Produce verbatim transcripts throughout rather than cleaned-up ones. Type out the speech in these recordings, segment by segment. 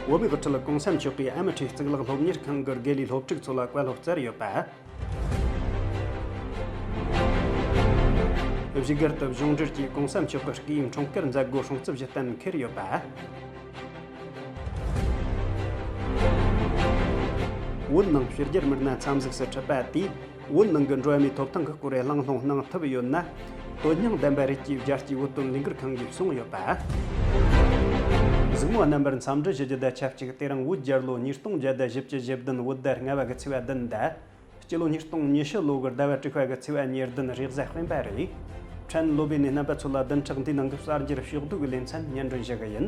བོད་མིའི་དབུ་ཁྲིད་གོང་ས་མཆོག་གིས་ཨ་མི་ཊི་གཙུག་ལག་སློབ་གཉེར་ཁང་གི་དགེ་ལས་སློབ་ཕྲུག་ཚོ་ལ་བཀའ་སློབ་སྩལ་ཡོད་པ། བཞུགས་སྒར་དུ་གཞུང་འབྲེལ་གྱིས་གོང་ས་མཆོག་གི་སྐུའི་འཁྲུངས་སྐར་མཛད་སྒོ་སྲུང་བརྩི་ཞུ་གཏན་འཁེལ་ཡོད་པ། བོད་ནང་ཕྱི་རྒྱལ་མི་སྣ་འཚམས་གཟིགས་སུ་ཁྲིད་པ་དེས། བོད་ནང་གི་འགྲོ་བ་མིའི་ཐོབ་ཐང་གི་སྐོར་གླེང་སློང་གནང་ཐུབ་ཡོད་ན། དོན་སྙིང་ལྡན་པ་རེད་ཅེས་རྒྱལ་སྤྱིའི་བོད་དོན་ལས་འགུལ་ཁང་གིས་གསུངས་ཡོད་པ། གཟིགས་མོ་བ་རྣམ་པར་འཚམས་འདྲི་ཞུ་རྒྱུ་དང་ཆབས་ཅིག་དེ་རིང་བོད་རྒྱལ་ལོ་ཉིས་སྟོང་བརྒྱ་དང་བཞི་བཅུ་ཞེ་བདུན་བོད་ཟླ་ལྔ་པ་གི་ཚེས་པ་བདུན་དང་། སྤྱི་ལོ་ཉིས་སྟོང་ཉི་ཤུ་ལོ་གི་ཟླ་བ་དྲུག་པ་གི་ཚེས་པ་ཉེར་བདུན་རེས་གཟའ་སྤེན་པ་རེད། ཕྲན་སློབ་དཔོན་ནས་རྣམ་པ་ཚོ་ལ་བདུན་ཕྲག་འདིའི་ནང་གི་གསར་འགྱུར་ཕྱོགས་བསྡུས་ཀྱི་ལེ་ཚན་སྙན་སྒྲོན་ཞུ་གི་ཡིན།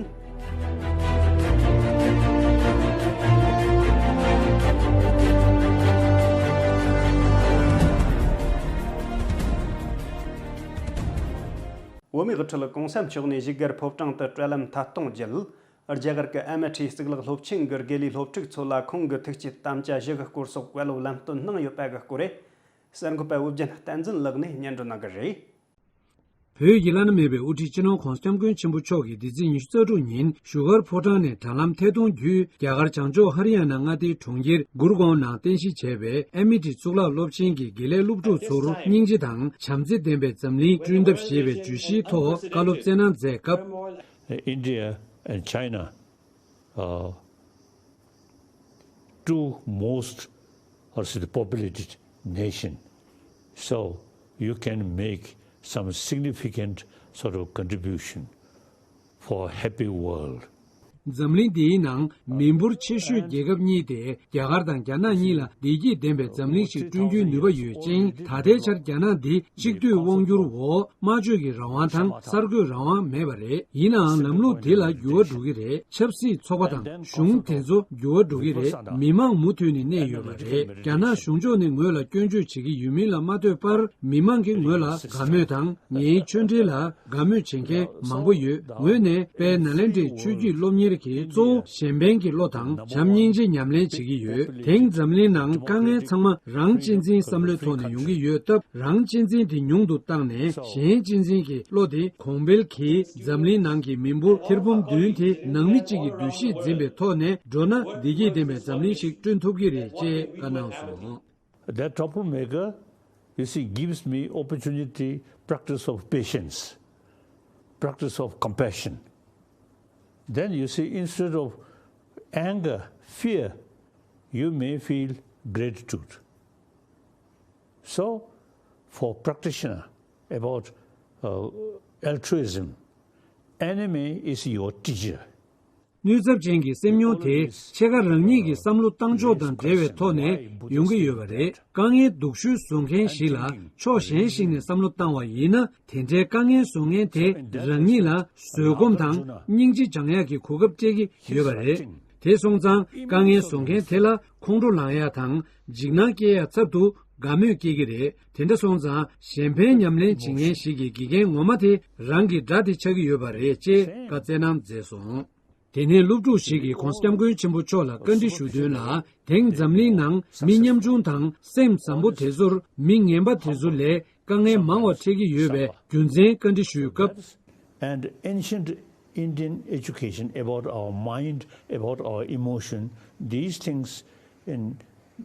བོད་མིའི་དབུ་ཁྲིད་གོང་ས་མཆོག་ནས་བཞུགས་སྒར་ཕོ་བྲང་དུ་སྤྲོད་ལམ་མཐའ་གཏོང་བརྒྱུད། རྒྱ་གར་གྱི་ཨ་མི་ཊི་གཙུག་ལག་སློབ་ཆེན་གྱི་དགེ་ལས་སློབ་ཕྲུག་ཚོ་ལ་ཁོང་གི་ཐུགས་བསྐྱེད་དམ་བཅའ་བཞི་གི་སྐོར་སོགས་བཀའ་སློབ་ལམ་སྟོན་གནང་ཡོད་པ་གི་སྐོར། གསར་འགོད་པ་བོད་བརྒྱུད་བསྟན་འཛིན་ལགས་ནས་སྙན་སྒྲོན་གནང་གི་རེད། བོད་ཀྱི་བླ་ན་མེད་པའི་དབུ་ཁྲིད་སྤྱི་ནོར་༧གོང་ས་༧སྐྱབས་མགོན་ཆེན་པོ་མཆོག་གིས་འདི་ཚེས་ཉི་ཤུ་རྩ་དྲུག་ཉིན་བཞུགས་སྒར་ཕོ་བྲང་ནས་དྲ་ལམ་ཐད་གཏོང་བརྒྱུད་རྒྱ་གར་བྱང་ཕྱོགས་ཧ་རི་ཡ་ན་མངའ་སྡེའི་གྲོང་ཁྱེར་གུར་གོང་ནང་རྟེན་གཞི་བྱས་པའི་ཨ་མི་ཊི་གཙུག་ལག་སློབ་ཆེན་གྱི་དགེ་ལས་སློབ་ཕྲུག་ཚོར་སྙིང་རྗེ་དང་བྱམས་བརྩེ་ལྡན་པའི་འཛམ་གླིང་བསྐྲུན་ཐབས་ཞེས་པའི་བརྗོད་གཞིའི་ཐོག་བཀའ་སློབ་སྩལ་གནང་མཛད་སྐབས། India and China, uh, two most, how to say, the populated nation. So you can make some significant sort of contribution for a happy world. འཛམ་གླིང་འདིའི་ནང་མི་འབོར་ཆེ་ཤོས་རྒྱལ་ཁབ་གཉིས་ཏེ་རྒྱ་གར་དང་རྒྱ་ནག་གཉིས་ལ་བདེ་སྐྱིད་ལྡན་པའི་འཛམ་གླིང་ཞིག་བསྐྲུན་རྒྱུའི་ནུས་པ་ཡོད་ཅིང་། ད་ལྟའི་ཆར་རྒྱ་ནག་འདི་གཅིག་སྡུད་དབང་སྒྱུར་འོག་སྨྲ་བརྗོད་ཀྱི་རང་དབང་དང་གསར་འགོད་རང་དབང་མེད་པ་རེད། ཡིན་ནའང་ལམ་ལུགས་འདི་ལ་འགྱུར་བ་འགྲོ་གི་རེད། ཆབ་སྲིད་ཚོགས་པ་དང་གཞུང་དེ་ཚོ་འགྱུར་བ་འགྲོ་གི་རེད། མི་མང་མུ་མཐུད་ནས་གནས་ཡོད་པ་རེད། རྒྱ་ནག་གཞུང་ཕྱོགས་ནས་ངོས་ལ་སྐྱོན་བརྗོད་བྱེད་ཀྱི་ཡོད་མིན་ལ་མ་ལྟོས་པར་མི་མང་གིས་ངོས་ལ་དགའ་མོས་དང་། ངའི་ཆོས་འབྲེལ་ལ་དགའ་མོས་བྱེད་མཁན་མང་པོ་ཡོད། ངོས་ནས་དཔལ་ནཱ་ལེནྡྲའི་ཆོས་བརྒྱུད་སློབ་གཉེར་གྱི་གཙོ་བོ་གཞན་ཕན་གྱི་བློ་དང་བྱམས་སྙིང་རྗེ་ཉམས་ལེན་བྱེད་ཀྱི་ཡོད། དེང་འཛམ་གླིང་ནང་དཀའ་ངལ་ཚང་མ་རང་གཅེས་འཛིན་བསམ་བློའི་ཐོག་ནས་ཡོང་གི་ཡོད་སྟབས། རང་གཅེས་འཛིན་དེ་ཉུང་དུ་བཏང་ནས་གཞན་གཅེས་འཛིན་གྱི་བློ་དེ་གོང་འཕེལ་གྱིས། འཛམ་གླིང་ནང་གི་མི་འབོར་ཐེར་འབུམ་བདུན་དེ་ནང་མི་གཅིག་གི་འདུ་ཤེས་འཛིན་པའི་ཐོག་ནས་འགྲོ་ན་བདེ་སྐྱིད་ལྡན་པའི་འཛམ་གླིང་ཞིག་བསྐྲུན་ཐུབ་ཀྱི་རེད་ཅེས་བཀའ་གནང་སོང་། That troublemaker, you see, gives me opportunity, practice of patience, practice of compassion. Then you see, instead of anger, fear, you may feel gratitude. So, for practitioner about, uh, altruism, enemy is your teacher. གནོད་ཚབས་ཅན་གྱི་སེམས་མྱོང་དེ་ཕྱེད་ཀ་རང་ཉིད་ཀྱི་བསམ་བློ་བཏང་ཕྱོགས་དང་འབྲེལ་བའི་ཐོག་ནས་ཡོང་གི་ཡོད་པ་རེད། དཀའ་ངལ་སྡུག་ཤོས་བཟོ་མཁན་ཞིག་ལ་ཕྱོགས་གཞན་ཞིག་ནས་བསམ་བློ་བཏང་བ་ཡིན་ན། དེ་འདྲའི་དཀའ་ངལ་བཟོ་མཁན་དེ་རང་ཉིད་ལ་བཟོད་སྒོམ་དང་སྙིང་རྗེ་སྦྱང་ཡག་གི་གོ་སྐབས་སྤྲད་ཀྱི་ཡོད་པ་རེད། དེ་སོང་ཙང་དཀའ་ངལ་བཟོ་མཁན་དེ་ལ་ཁོང་ཁྲོ་ལངས་ཡག་དང་འཇིགས་སྣང་སྐྱེ་ཡག་ཚབ་ཏུ་དགའ་མོས་སྐྱེ་གི་རེད། དེ་འདྲ་སོང་ཙང་གཞན་ཕན་ཉམས་ལེན་བྱེད་མཁན་ཞིག་གི་དགེ་རྒན་ངོ་མ་དེ་རང་གི་དགྲ་དེ་ཆགས་ཀྱི་ཡོད་པ་རེད་ཅེས་བཀའ་སྩལ་གནང་མཛད་སོང་། དེ་ནས་སློབ་ཕྲུག་ཞིག་གིས་གོང་ས་སྐྱབས་མགོན་ཆེན་པོ་མཆོག་ལ་བཀའ་འདྲི་ཞུ་དོན་ལ། དེང་འཛམ་གླིང་ནང་མི་ཉམ་ཆུང་དང་སེམས་བཟང་པོ་དེ་ཚོར་མི་ངན་པ་དེ་ཚོ་ལས་དཀའ་ངལ་མང་བ་འཕྲད་ཀྱི་ཡོད་པའི་རྒྱུ་མཚན་བཀའ་འདྲི་ཞུས་སྐབས། And ancient Indian education about our mind, about our emotion, these things in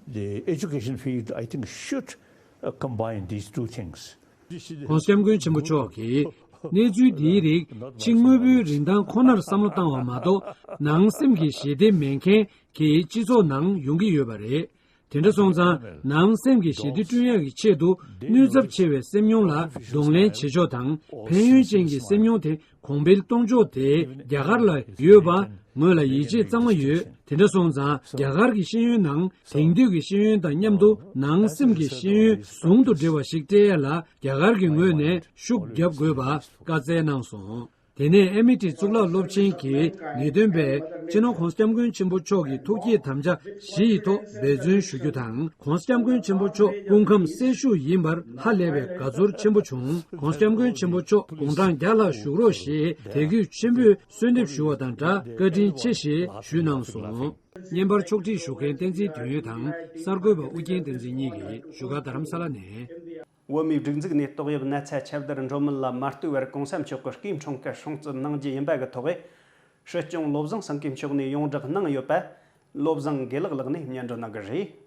the education field, I think, should, uh, combine these two things. གོང་ས་སྐྱབས་མགོན་ཆེན་པོ་མཆོག་གིས་གནས་ཚུལ་འདིའི་རིགས་ཕྱི་དངོས་པོའི་རིན་ཐང་ཁོ་ནར་བསམ་བློ་བཏང་བ་མ་གཏོགས། ནང་སེམས་ཀྱི་ཞི་བདེ་མེད་མཁན་གྱི་སྤྱི་ཚོགས་ནང་ཡོང་གི་ཡོད་པ་རེད། དེ་འདྲ་སོང་ཙང་ནང་སེམས་ཀྱི་ཞི་བདེ་བསྐྲུན་ཡག་གི་ཆེད་དུ་གནོད་ཚབས་ཆེ་བའི་སེམས་མྱོང་ལ་གདོང་ལེན་བྱེད་ཕྱོགས་དང་ཕན་ཡོན་ཅན་གྱི་སེམས་མྱོང་དེ་གོང་འཕེལ་གཏོང་ཕྱོགས་དེ་རྒྱ་གར་ལ་ཡོད་པ་ངོས་ལ་ཡིད་ཆེས་གཙང་མ་ཡོད། དེ་འདྲ་སོང་ཙང་རྒྱ་གར་གྱི་ཤེས་ཡོན་ནང་དེང་དུས་ཀྱི་ཤེས་ཡོན་དང་མཉམ་དུ་ནང་སེམས་ཀྱི་ཤེས་ཡོན་ཟུང་དུ་འབྲེལ་བ་ཞིག་སྤྲད་ཡ་ལ་རྒྱ་གར་གྱི་ངོས་ནས་ཤུགས་རྒྱབ་དགོས་པ་བཀའ་སྩལ་གནང་སོང་། དེ་ནས་ཨ་མི་ཊི་གཙུག་ལག་སློབ་ཆེན་གྱི་ངེས་སྟོན་པས་སྤྱི་ནོར་གོང་ས་སྐྱབས་མགོན་ཆེན་པོ་མཆོག་གི་ཐུགས་བསྐྱེད་དམ་བཅའ་བཞི་ཡི་ཐོག་འབད་བརྩོན་ཞུ་རྒྱུ་དང་། གོང་ས་སྐྱབས་མགོན་ཆེན་པོ་མཆོག་སྐུ་ཁམས་གསལ་བཞུགས་ཡིན་པར་ཧ་ལས་པའི་དགའ་ཚོར་ཆེན་པོ་བྱུང་། གོང་ས་སྐྱབས་མགོན་ཆེན་པོ་མཆོག་དགུང་གྲངས་བརྒྱ་ལྷག་བཞུགས་རོགས་ཞེས་དད་གུས་ཆེན་པོས་གསོལ་འདེབས་ཞུ་བ་དང་སྦྲགས་བཀའ་དྲིན་ཆེ་ཞེས་ཞུས་གནང་སོང་། བརྙན་པར་ཕྱོགས་སྒྲིག་ཞུ་མཁན་བསྟན་འཛིན་དོན་ཡོད་དང་གསར་འགོད་པ་ཨུ་རྒྱན་བསྟན་འཛིན་གཉིས་ཀྱིས་བཞུགས་སྒར་རྡ་རམ་ས་ལ་ནས། བོད་མིའི་སྒྲིག་འཛུགས་ནས་ཏོག་དབྱིབས་ན་ཚ་ཁྱབ་གདལ་འགྲོ་མིན་ལ་མ་ལྟོས་པར་གོང་ས་མཆོག་གི་སྐུའི་འཁྲུངས་སྐར་སྲུང་བརྩི་གནང་རྒྱུ་ཡིན་པ་གི་ཐོག་ སྲིད་སྐྱོང་བློ་བཟང་སེང་གེ་མཆོག་ནས་ཡོངས་བསྒྲགས་གནང་ཡོད་པ། བློ་བཟང་དགེ་ལགས་ལགས་ནས་སྙན་སྒྲོན་གནང་གི་རེད།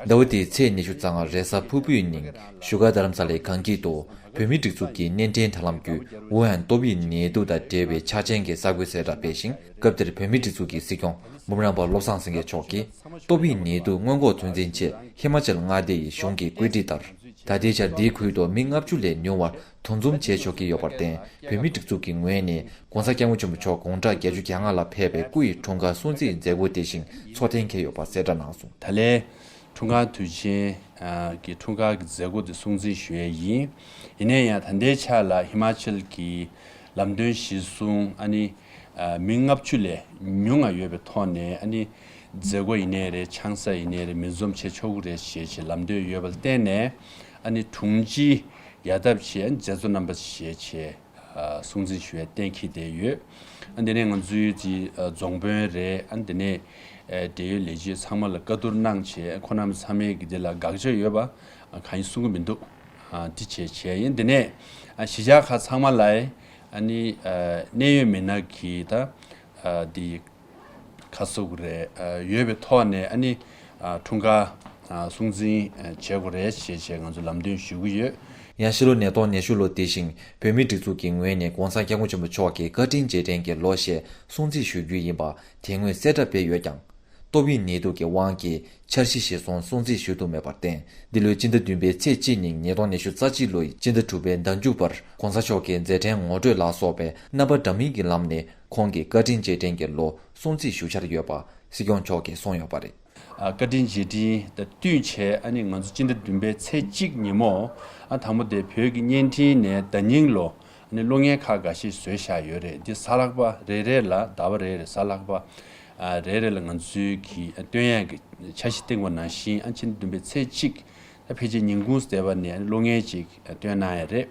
ཟླ་བ་འདིའི་ཚེས་ཉི་ཤུ་རྩ་ལྔ་རེས་གཟའ་ཕུར་བུའི་ཉིན་བཞུགས་སྒར་རྡ་རམ་ས་ལའི་གངས་སྐྱིད་དུ་བོད་མིའི་སྒྲིག་འཛུགས་ཀྱི་སྣེ་འདྲེན་དྲ་ལམ་བརྒྱུད་ཝུ་ཧན་ཏོག་དབྱིབས་ནད་དུག་དང་འབྲེལ་བའི་ཆ་རྐྱེན་གྱི་གསར་འགོད་གསལ་བསྒྲགས་སྤེལ་ཞིང་། སྐབས་དེར་བོད་མིའི་སྒྲིག་འཛུགས་ཀྱི་སྲིད་སྐྱོང་འབུམ་རམས་པ་བློ་བཟང་སེང་གེ་མཆོག་གིས་ཏོག་དབྱིབས་ནད་དུག་སྔོན་འགོག་ཚོད་འཛིན་ཆེད་ཧི་མ་ཅལ་མངའ་སྡེ་ཡི་གཞུང་གི་བཀོད་སྒྲིག་ལྟར། ད་ལྟའི་ཆར་འདིའི་ཁུལ་དུ་མི་ལྔ་བཅུ་ལས་ཉུང་བར་འདུ་འཛོམས་བྱེད་ཆོག་གི་ཡོད་པར་བརྟེན། བོད་མིའི་སྒྲིག་འཛུགས་ཀྱི་ངོས་ནས་༸གོང་ས་༸སྐྱབས་མགོན་ཆེན་པོ་མཆོག་དགུང་གྲངས་བརྒྱད་ཅུ་གྱ་ལྔ་ལ་ཕེབས་པའི་སྐུ་ཡི་འཁྲུངས་སྐར་སྲུང་བརྩིའི་མཛད་སྒོ་དེ་བཞིན་འཚོགས་གཏན་འཁེལ་ཡོད་པ་གསལ་བསྒྲགས་གནང་སོང་། ད་ལན་འཁྲུངས་སྐར་དུས་ཆེན་གྱི་འཁྲུངས་སྐར་གྱི་མཛད་སྒོ་དེ་སྲུང་བརྩི་ཞུ་ཡས་ཡིན། ཡིན་ན་ཡང་ད་ལྟའི་ཆ་ལ་ཧི་མ་ཅལ་གྱི་ལམ་སྟོན་གཞིར་བཟུང་ཨ་ནི་མི་ལྔ་བཅུ་ལས་ཉུང་ང་ཡོད་པའི་ཐོག་ནས་ཨ་ནི་མཛད་སྒོ་ཡིན་ནའི་རེད། ཆང་ས་ཡིན་ནའི་རེད། མི་འཛོམས་བྱེད་ཆོག་གི་རེད་ཞེས་བྱས་ལམ་སྟོན་ཡོད་པ་ལ་བརྟེན་ནས་ཨ་ནི་དྲུང་ཆེ་ཡ་ཐབས་ཆེ་མཛད་གཙོ་རྣམ་པ་ཞེས་བྱས་སྲུང་བརྩི་ཞུ་བའི་གཏན་འཁེལ་བསྡད་ཡོད། ཨ་འདི་ནས་ང་ཚོའི་དེ་རྫོང་དཔོན་རེད། ཨ་འདི་ནས་འབྲེལ་ཡོད་ལས་བྱེད་ཚང་མ་ལ་བཀའ་བསྡུར་གནང་བྱས་ཁོང་རྣམ་ཚང་མས་ཀྱི་དེ་ལ་དགག་བྱ་ཡོད་པ་གང་ཡང་གསུང་གི་མི་འདུག། ཨ་འདི་བྱས་བྱས་ཡིན། འདི་ནས་གཞིས་ཆགས་ཁག་ཚང་མ་ལ་ཨ་ནི་གནད་ཡོད་མི་སྣ་གི་ད་འདི་ཁ་གསོ་གི་རེད། ཡོད་པའི་ཐོག་ནས་ཨ་ནི་འཁྲུངས་སྐར་སྲུང་བརྩི་བྱེད་དགོས་རེད་ཞེས་བྱས་ང་ཚོ་ལམ་སྟོན་ཞུ་གི་ཡོད། ཡང་ཕྱི་ལོ་ཉིས་སྟོང་ཉི་ཤུ་ལོ་དེ་བཞིན་བོད་མིའི་སྒྲིག་འཛུགས་ཀྱི་ངོས་ནས་༸གོང་ས་༸སྐྱབས་མགོན་ཆེན་པོ་མཆོག་གི་བཀའ་དྲིན་རྗེས་དྲན་གྱི་ལོ་ཞེས་སྲུང་བརྩི་ཞུ་རྒྱུ་ཡིན་པ་དེ་སྔོན་གསལ་བསྒྲགས་སྤེལ་ཡོད་ཀྱང་། ཏོག་དབྱིབས་ནད་དུག་གི་དབང་གིས་འཆར་གཞི་གཞིར་བཟུང་སྲུང་བརྩི་ཞུ་ཐུབ་མེད་པར་བརྟེན། འདི་ལོའི་སྤྱི་ཟླ་བདུན་པའི་ཚེས་གཅིག་ཉིན་ཉིས་སྟོང་ཉི་ཤུ་རྩ་གཅིག་ལོ་ཡི་སྤྱི་ཟླ་དྲུག་པའི་ཟླ་མཇུག་བར་༸གོང་ས་མཆོག་གི་མཛད་འཕྲིན་ངོ་སྤྲོད་ལ་སོགས་པའི་རྣམ་པ་འདྲ་མིན་གྱི་ལམ་ནས་ཁོང་གི་བཀའ་དྲིན་རྗེས་དྲན་གྱི་ལོ་སྲུང་བརྩི་ཞུ་འཆར་ཡོད་པ་སྲིད་སྐྱོང་མཆོག་གིས་གསུངས་ཡོད་པ་རེད། ཨ་བཀའ་དྲིན་རྗེས་དྲན་དང་བསྟུན་བྱས་ཨ་ནི་ང་ཚོ་སྤྱི་ཟླ་བདུན་པའི་ཚེས་གཅིག་ཉིན་མོ་ཨ་དང་པོ་དེ་བོད་ཀྱི་བརྙན་འཕྲིན་ནས་ཟླ་རྙིང་ལོ་ཨ་ནི་གློག་བརྙན་ཁག་འགའ་ཤས་བཟོས་བཞག་ཡོད་རེད། འདི་གཟའ་ལྷག་པ་རེ་རེ་ལ་ཟླ་བ་རེ་རེ་གཟའ་ལྷག་པ་ཨ་རེ་རེ་ལ་ང་ཚོའི་གི་སྟོན་ཡས་ཀྱི་འཆར་གཞི་བཏིང་བ་ནང་བཞིན་ཨ་ཕྱི་ཟླ་བདུན་པའི་ཚེས་གཅིག་ད་ཕལ་ཆེར་ཉིན་གུང་བསྡད་པ་ནས་ཨ་ནི་གློག་བརྙན་ཅིག་སྟོན་གནང་ཡས་རེད།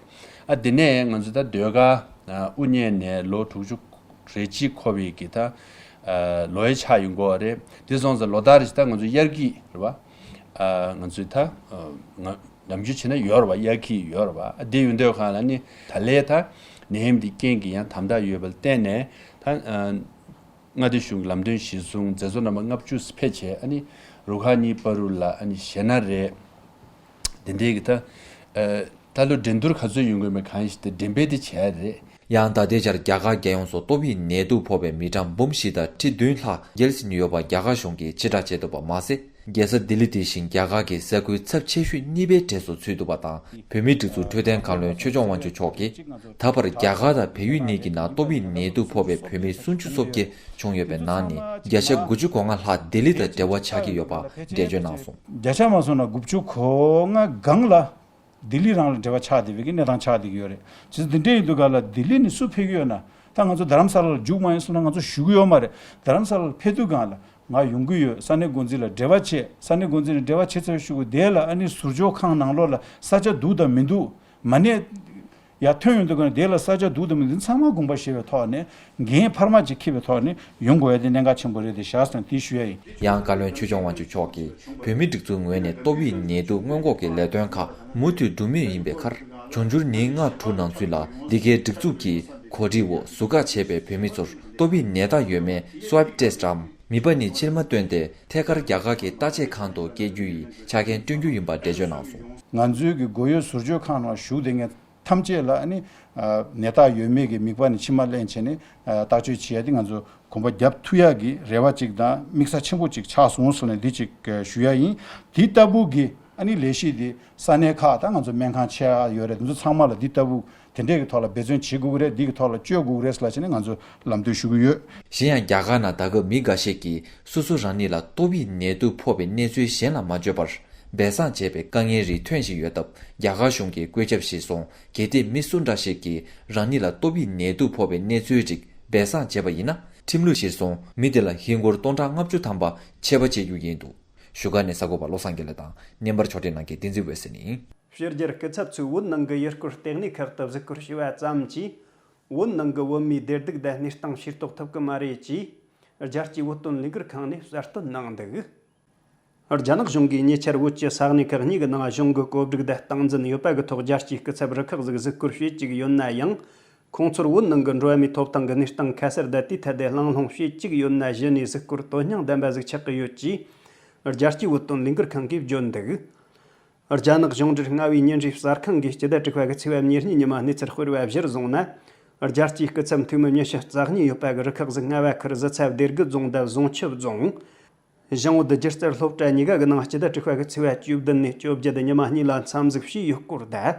ཨ་དེ་ནས་ང་ཚོ་ད་ཟློས་གར་ཨ་དབུ་བརྙེས་ནས་ལོ་དྲུག་ཅུ་རེ་གཅིག་འཁོར་བའི་གི་ད་ཨ་ལོ་ཡི་ཆགས་ཡོང་གི་ཡོད་རེད། དེ་སོང་ཙང་ལོ་ལྟར་རེ་བཞིན་ད་ང་ཚོ་དབྱར་སྐྱིད་རེད་བ། ཨ་ང་ཚོས་ད་ཨ་ང་ནམ་རྒྱུན་བྱས་ན་ཡོད་རེད་བ། དབྱར་སྐྱིད་ཡོད་རེད་བ། ཨ་དེ་ཡོད་འདོད་གང་ལ་ནི་ད་ལས་ད་ནད་ཡམས་འདི་རྐྱེན་གྱིས་ཡང་དམ་དྲག་ཡོད་པ་ལ་བརྟེན་ནས་ད་ཨ་མངའ་སྡེ་གཞུང་གི་ལམ་སྟོན་གཞིར་བཟུང་མཛད་གཙོ་རྣམ་པ་ལྔ་བཅུ་ཕེབས་བྱས་ཨ་ནི་རུ་ཁག་གཉིས་བར་དུ་ལ་ཨ་ནི་བཞེས་སྣ་རེད། དེ་འདྲའི་གི་ད་ཨ་ད་ལོ་འགྲན་བསྡུར་ག་ཚོད་ཡོང་གི་ཡོད་མེད་གང་ཡིན་ཞིག་དེ་འགྲེམས་སྤེལ་དེ་བྱས་རེད། ཡང་ད་ལྟའི་ཆར་རྒྱ་གར་རྒྱལ་ཡོངས་སུ་ཏོག་དབྱིབས་ནད་དུག་ཕོག་པའི་མི་གྲངས་འབུམ་བཞི་དང་ཁྲི་བདུན་ལྷག་བརྒལ་ཟིན་ཡོད་པ་རྒྱ་གར་གཞུང་གིས་ཕྱིར་བསྒྲགས་བྱས་འདུག་པ་མ་ཟད། རྒྱལ་ས་ལྡི་ལི་དེ་བཞིན་རྒྱ་གར་གྱི་ས་ཁུལ་ཚབས་ཆེ་ཤོས་གཉིས་པའི་གྲས་སུ་ཚུད་འདུག་པ་དང་། བོད་མིའི་སྒྲིག་འཛུགས་འཕྲོད་བསྟེན་བཀའ་བློན་ཆོས་སྐྱོང་དབང་ཕྱུག་མཆོག་གིས། ད་བར་རྒྱ་གར་དང་བལ་ཡུལ་གཉིས་ཀྱི་ནང་ཏོག་དབྱིབས་ནད་དུག་ཕོག་པའི་བོད་མི་སུམ་ཅུ་སོ་བརྒྱད་བྱུང་ཡོད་པའི་ནང་ནས་བརྒྱ་ཆ་དགུ་བཅུ་གོ་ལྔ་ལྷག་ལྡི་ལི་དང་འབྲེལ་བ་ཆགས་ཀྱི་ཡོད་པ་འགྲེལ་བརྗོད་གནང་སོང་། བརྒྱ་ཆ་མ་སོང་ན་དགུ་བཅུ་གོ་ལྔ་སྒང་ལ་ལྡི་ལི་རང་ལ་འབྲེལ་བ་ཆགས་བསྡད་པའི་གི་གནས་སྟངས་ཆགས་བསྡད་ཀྱི་ཡོད་རེད། བྱས་ཙང་འདི་འདྲ་ཡིན་དུས་ག་ལ་ལྡི་ལི་ནས་སུ་ཕེབས་ཀྱི་ཡོད་ན། ད་ང་ཚོ་རྡ་རམ་ས་ལ་ལ་རྒྱུགས་མ་ཡིན་སོང་ན་ང་ཚོ་བཞུགས་ཀྱི་ཡོད་མ་རེད། རྡ་རམ་ས་ལ་ལ་ཕེབས་དུས་སྒང་ལ་ང་ཡོང་གི་ཡོད། ས་གནས་འགོ་འཛིན་ལ་འབྲེལ་བ་བྱས། ས་གནས་འགོ་འཛིན་ལ་འབྲེལ་བ་བྱས་ཚར་བའི་གཞུག་གུ་དེ་ལ་ཨ་ནི་ཟུར་འཇོག་ཁང་ནང་ལོགས་ལ་ས་ཆ་འདུག་དང་མི་འདུག་མ་གནས། ཡར་ཐོན་ཡོང་དུས་སྒང་ལ་དེ་ལ་ས་ཆ་འདུག་དང་མི་འདུག་ཚང་མ་དགོངས་པ་བཞེས་པའི་ཐོག་ནས་འགན་འཕར་མ་ཅིག་འཁྱེར་བའི་ཐོག་ནས་ཡོང་དགོས་ཡ་དེ་གནད་འགག་ཆེན་པོ་རེད་དེ་བཞག་སོང་དེ་ཞུ་ཡ་ཡིན། ཡང་བཀའ་བློན་ཆོས་སྐྱོང་དབང་ཕྱུག་མཆོག་གིས་བོད་མིའི་སྒྲིག་འཛུགས་ངོས་ནས་ཏོག་དབྱིབས་ནད་དུག་སྔོན་འགོག་གི་ལས་དོན་ཁག་མུ་མཐུད་སྒྲུབ་མུས་ཡིན་པའི་ཁར། འབྱུང་འགྱུར་ཉིན་ལྔ་དྲུག་ནང་ཚུད་ལ་འདི་གའི་སྒྲིག་འཛུགས་ཀྱི་གོ་སྒྲིག་འོག་ཟུར་བཀག་བྱས་པའི་བོད་མི་ཚོར་ཏོག་དབྱིབས་ནད་རྟགས་ཡོད་མེད་སུའབ་ཊེ་སི་ཊི་འམ། མིད་པ་ནི་ཕྱིར་མ་བཏོན་ཏེ་ཐད་ཀར་རྒྱ་གར་གྱི་བརྟག་དཔྱད་ཁང་དུ་སྐྱེལ་རྒྱུ་ཡི་ཆ་རྐྱེན་བསྐྲུན་རྒྱུ་ཡིན་པ་འགྲེལ་བརྗོད་གནང་སོང་། ང་ཚོའི་གི་སྒོ་ཡོད་ཟུར་བཅོས་ཁང་ནང་བཞུགས་བསྡད་མཁན་ཐམས་ཅད་ལ་ཨ་ནི་ནད་རྟགས་ཡོད་མེད་ཀྱི་མིད་པ་ནི་མཆིལ་མ་ལེན་བྱས་ནས་བརྟག་དཔྱད་བྱེད་ཡ་དེ་ང་ཚོ་གོམ་པ་རྒྱབ་ཐུབ་ཡ་གི་རེ་བ་ཅིག་དང་དམིགས་ས་ཆེན་པོ་ཅིག་ཆགས་སོང་ཟེར་ནས་འདི་ཅིག་ཞུ་ཡ་ཡིན། དེ་ལྟ་བུ་གི་ཨ་ནི་ལས་གཞི་འདི་ས་གནས་ཁག་དང་ང་ཚོ་སྨན་ཁང་ཆེ་ཡ་ཡོད་རེད། དེ་ཚོ་ཚང་མ་ལ་འདི་ལྟ་བུ་དེ་འདྲས་ཀྱི་ཐོག་ལ་འབད་བརྩོན་བྱེད་དགོས་ཀྱི་རེད། འདི་གི་ཐོག་ལ་བསྐྱོད་དགོས་ཀྱི་རེད་ཟེར་ལབ་བྱས་ནས་ང་ཚོ་ལམ་སྟོན་ཞུ་གི་ཡོད། གཞན་ཡང་རྒྱ་གར་ནང་ད་སྐབས་མི་འགའ་ཤས་ཀྱིས་སོ་སོ་རང་ཉིད་ལ་ཏོག་དབྱིབས་ནད་དུག་ཕོག་པའི་གནས་ཚུལ་གཞན་ལ་མ་བརྗོད་པར་སྦས་གསང་བྱས་པའི་དཀའ་ངལ་རིགས་ཐོན་བཞིན་ཡོད་སྟབས། རྒྱ་གར་གཞུང་གིས་བཀོད་ཁྱབ་གཞིར་བཟུང་གལ་ཏེ་མི་སུ་འདྲ་ཞིག་གིས་རང་ཉིད་ལ་ཏོག་དབྱིབས་ནད་དུག་ཕོག་པའི་གནས་ཚུལ་རིགས་སྦས་གསང་བྱས་པ་ཡིན་ན། ཁྲིམས་ལུགས་གཞིར་བཟུང་མི་དེ་ལ་ཧིན་སྒོར་སྟོང་ཕྲག་ལྔ་བཅུ་ཐམ་པ་ཆད་པ་བཅད་རྒྱུ་ཡིན་འདུག། བཞུགས་སྒར་ནས་གསར་འགོད་པ་བློ་བཟང་དགེ་ལེགས་དང་། བརྙན་པར་ཕྱོགས་སྒྲིག་གནང་མཁན་བསྟན་འཛིན་འོད་ཟེར་ཡིན། ཕྱི་རྒྱལ་སྐུ་ཚབ་ཚོས་བོད་ནང་གི་ཡུལ་སྐོར་ལྟེ་གནས་ཁག་ཏུ་གཟིགས་སྐོར་ཞུས་པ་ཙམ་གྱིས། བོད་ནང་གི་བོད་མིའི་བདེ་སྡུག་དང་གནས་སྟངས་ཤེས་རྟོགས་ཐུབ་ཀྱི་མ་རེད་ཅེས། རྒྱལ་སྤྱིའི་བོད་དོན་ལས་འགུལ་ཁང་ནས་གསལ་སྟོན་གནང་འདུག། རྒྱ་ནག་གཞུང་གིས་ཉེ་ཆར་བོད་ཀྱི་ས་གནས་ཁག་གཉིས་ཀྱི་ནང་གཞུང་གི་བཀོད་སྒྲིག་དང་སྟངས་འཛིན་ཡོད་པ་གི་ཐོག་རྒྱལ་སྤྱིའི་སྐུ་ཚབ་རུ་ཁག་ཟིག་གཟིགས་སྐོར་བྱེད་ཀྱི་ཡོད་ན་ཡང་། ཁོང་ཚོར་བོད་ནང་གི་འགྲོ་བ་མིའི་ཐོབ་ཐང་གི་གནས་སྟངས་ཁ་གསལ་དང་དེའི་ཐད་དེ་གླེང་སློང་བྱེད་བཅུག་ཡོད་ན་གཞི་ནས་གཟིགས་སྐོར་དོན་སྙིང་ལྡན་པ་ཟིག་ཆགས་ཀྱི་ཡོད་ཅེས་རྒྱལ་སྤྱིའི་བོད་དོན་ལས་འགུལ་ཁང་གིས་བརྗོད་འདུག་རྒྱ་ནག་གཞུང་འབྲེལ་རྔ་བའི་ཉིན་རེའི་གསར་ཁང་གིས་སྤྱི་ཟླ་དྲུག་པ་གི་ཚེས་པ་ཉེར་གཉིས་ཉི་མ་གནས་ཚུལ་སྤེལ་བ་གཞིར་བཟུང་ན། རྒྱལ་སྤྱིའི་སྐུ་ཚབ་འཐུས་མི་ཉི་ཤུ་རྩ་གཉིས་ཡོད་པ་གི་རུ་ཁག་ཟིག་རྔ་བ་ཁུལ་གཟི་ཚ་སྡེ་དགུ་རྫོང་དང་བཟུང་ཆུ་རྫོང་། ཞིང་བོད་སྒྱུ་རྩལ་སློབ་གྲྭ་གཉིས་ཀ་གི་ནང་སྤྱི་ཟླ་དྲུག་པ་གི་ཚེས་པ་བཅུ་བདུན་ནས་བཅོ་བརྒྱད་ཉི་མ་གཉིས་ལ་འཚམས་གཟིགས་བྱས་ཡོད་སྐོར་དང་།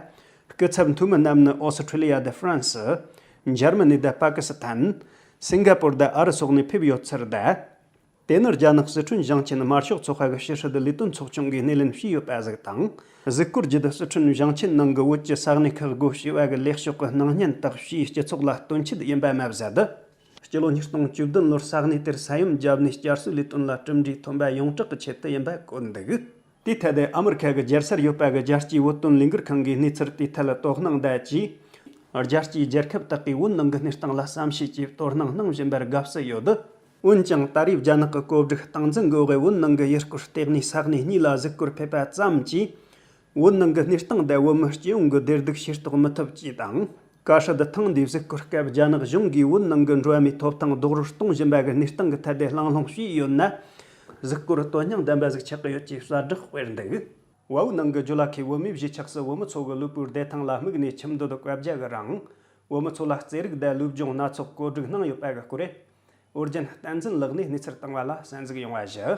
སྐུ་ཚབ་འཐུས་མི་རྣམས་ནི་ཨོ་སི་ཁྲི་ལི་ཡ་དང་ཧྥ་རན་སི། འཇར་མ་ནི་དང་པ་ཀི་སི་ཐན། སིང་ག་པོར་དང་ཨ་རི་སོགས་ནས་ཕེབས་ཡོད་ཚུལ་དང་། དེ་ནི་རྒྱ་ནག་སི་ཁྲོན་ཞིང་ཆེན་དམར་ཤོག་ཚོགས་པ་གི་ཕྱི་སྲིད་ལས་དོན་ཚོགས་ཆུང་གིས་སྣེ་ལེན་བྱས་ཡོད་པ་ཟིག་དང་། གཟིགས་སྐོར་བརྒྱུད་སི་ཁྲོན་ཞིང་ཆེན་ནང་གི་བོད་ཀྱི་ས་གནས་ཁག་སྒོ་ཕྱེ་བ་གི་ལས་ཕྱོགས་ཀྱི་སྣང་བརྙན་དག་ཕྱིའི་སྤྱི་ཚོགས་ལ་སྟོན་ཆེད་ཡིན་པ་མ་ཟད། སྤྱི་ལོ་ཉིས་སྟོང་བཅུ་བདུན་ལོར་ས་གནས་དེར་ས་ཡོམ་བརྒྱབ་ནས་བསྐྱར་གསོའི་ལས་དོན་ལ་གྲུབ་འབྲས་ཐོན་པ་ཡོངས་གྲགས་ཀྱི་ཆེད་དུ་ཡིན་པ་བཀོད་འདུག་དེའི་ཐད་དུ་ཨ་མི་རི་ཁ་གི་རྒྱལ་སར་ཡོད་པ་གི་རྒྱལ་སྤྱིའི་བོད་དོན་ལས་འགུལ་ཁང་གིས་གནས་ཚུལ་དེའི་ཐད་ལ་དོ་སྣང་དང་བཅས། རྒྱལ་སྤྱིའི་རྒྱལ་ཁབ་དག་གིས་བོད་ནང་གི་གནས་སྟངས་ལ་བསམ་ཤེས་ཀྱིས་དོ་སྣང་གནང་བཞིན་པར་དགའ་བསུ་ཡོད། འོན་ཀྱང་ད་རེས་རྒྱ་ནག་གི་བཀོད་སྒྲིག་སྟངས་འཛིན་གྱི་འོག་བོད་ནང་གི་ཡུལ་སྐོར་ལྟེ་གནས་ས་གནས་གཉིས་ལ་གཟིགས་སྐོར་ཕེབས་པ་ཙམ་གྱིས། བོད་ནང་གི་གནས་སྟངས་དང་བོད་མི་སྤྱི་ཡོངས་ཀྱི་བདེ་སྡུག་ཤེས་རྟོགས་མི་ཐུབ་ཅེས་དང་། བཀའ་ཤག་ཏུ་ཐེངས་འདིའི་གཟིགས་སྐོར་སྐབས་རྒྱ་ནག་གཞུང་གིས་བོད་ནང་གི་འགྲོ་བ་མིའི་ཐོབ་ཐང་རྡོག་རོལ་གཏོང་བཞིན་པ་གི་གནས་སྟངས་ཀྱི་ཐད་དེ་གླེང་སློང་བྱས་ཡོད་ན། གཟིགས་སྐོར་དོན་སྙིང་ལྡན་པ་ཟིག་ཆགས་ཀྱི་ཡོད་ཅེས་གསལ་བསྒྲགས་སྤེལ་འདུག་དབའ་བོད་ནང་གི་ཇོ་ལ་ཁའི་བོད་མིའི་གཞིས་ཆགས་སུ་བོད་མི་ཚོ་གི་ལུས་པོའི་བདེ་ཐང་ལ་དམིགས་ནས་ཁྱིམ་སྡོད་བཀའ་རྒྱ་གི་རིང་། བོད་མི་ཚོ་ལ་རྩེད་རིགས་དང་ལུས་སྦྱོང་སྣ་ཚོགས་བཀོད་སྒྲིག་གནང་ཡོད་པ་གི་སྐོར། ཨོ་རྒྱན་བསྟན་འཛིན་ལགས་ནས་གནས་ཚུལ་བཏང་བ་ལ་གསན་གཟིགས་ཡོང་བ་ཞུ།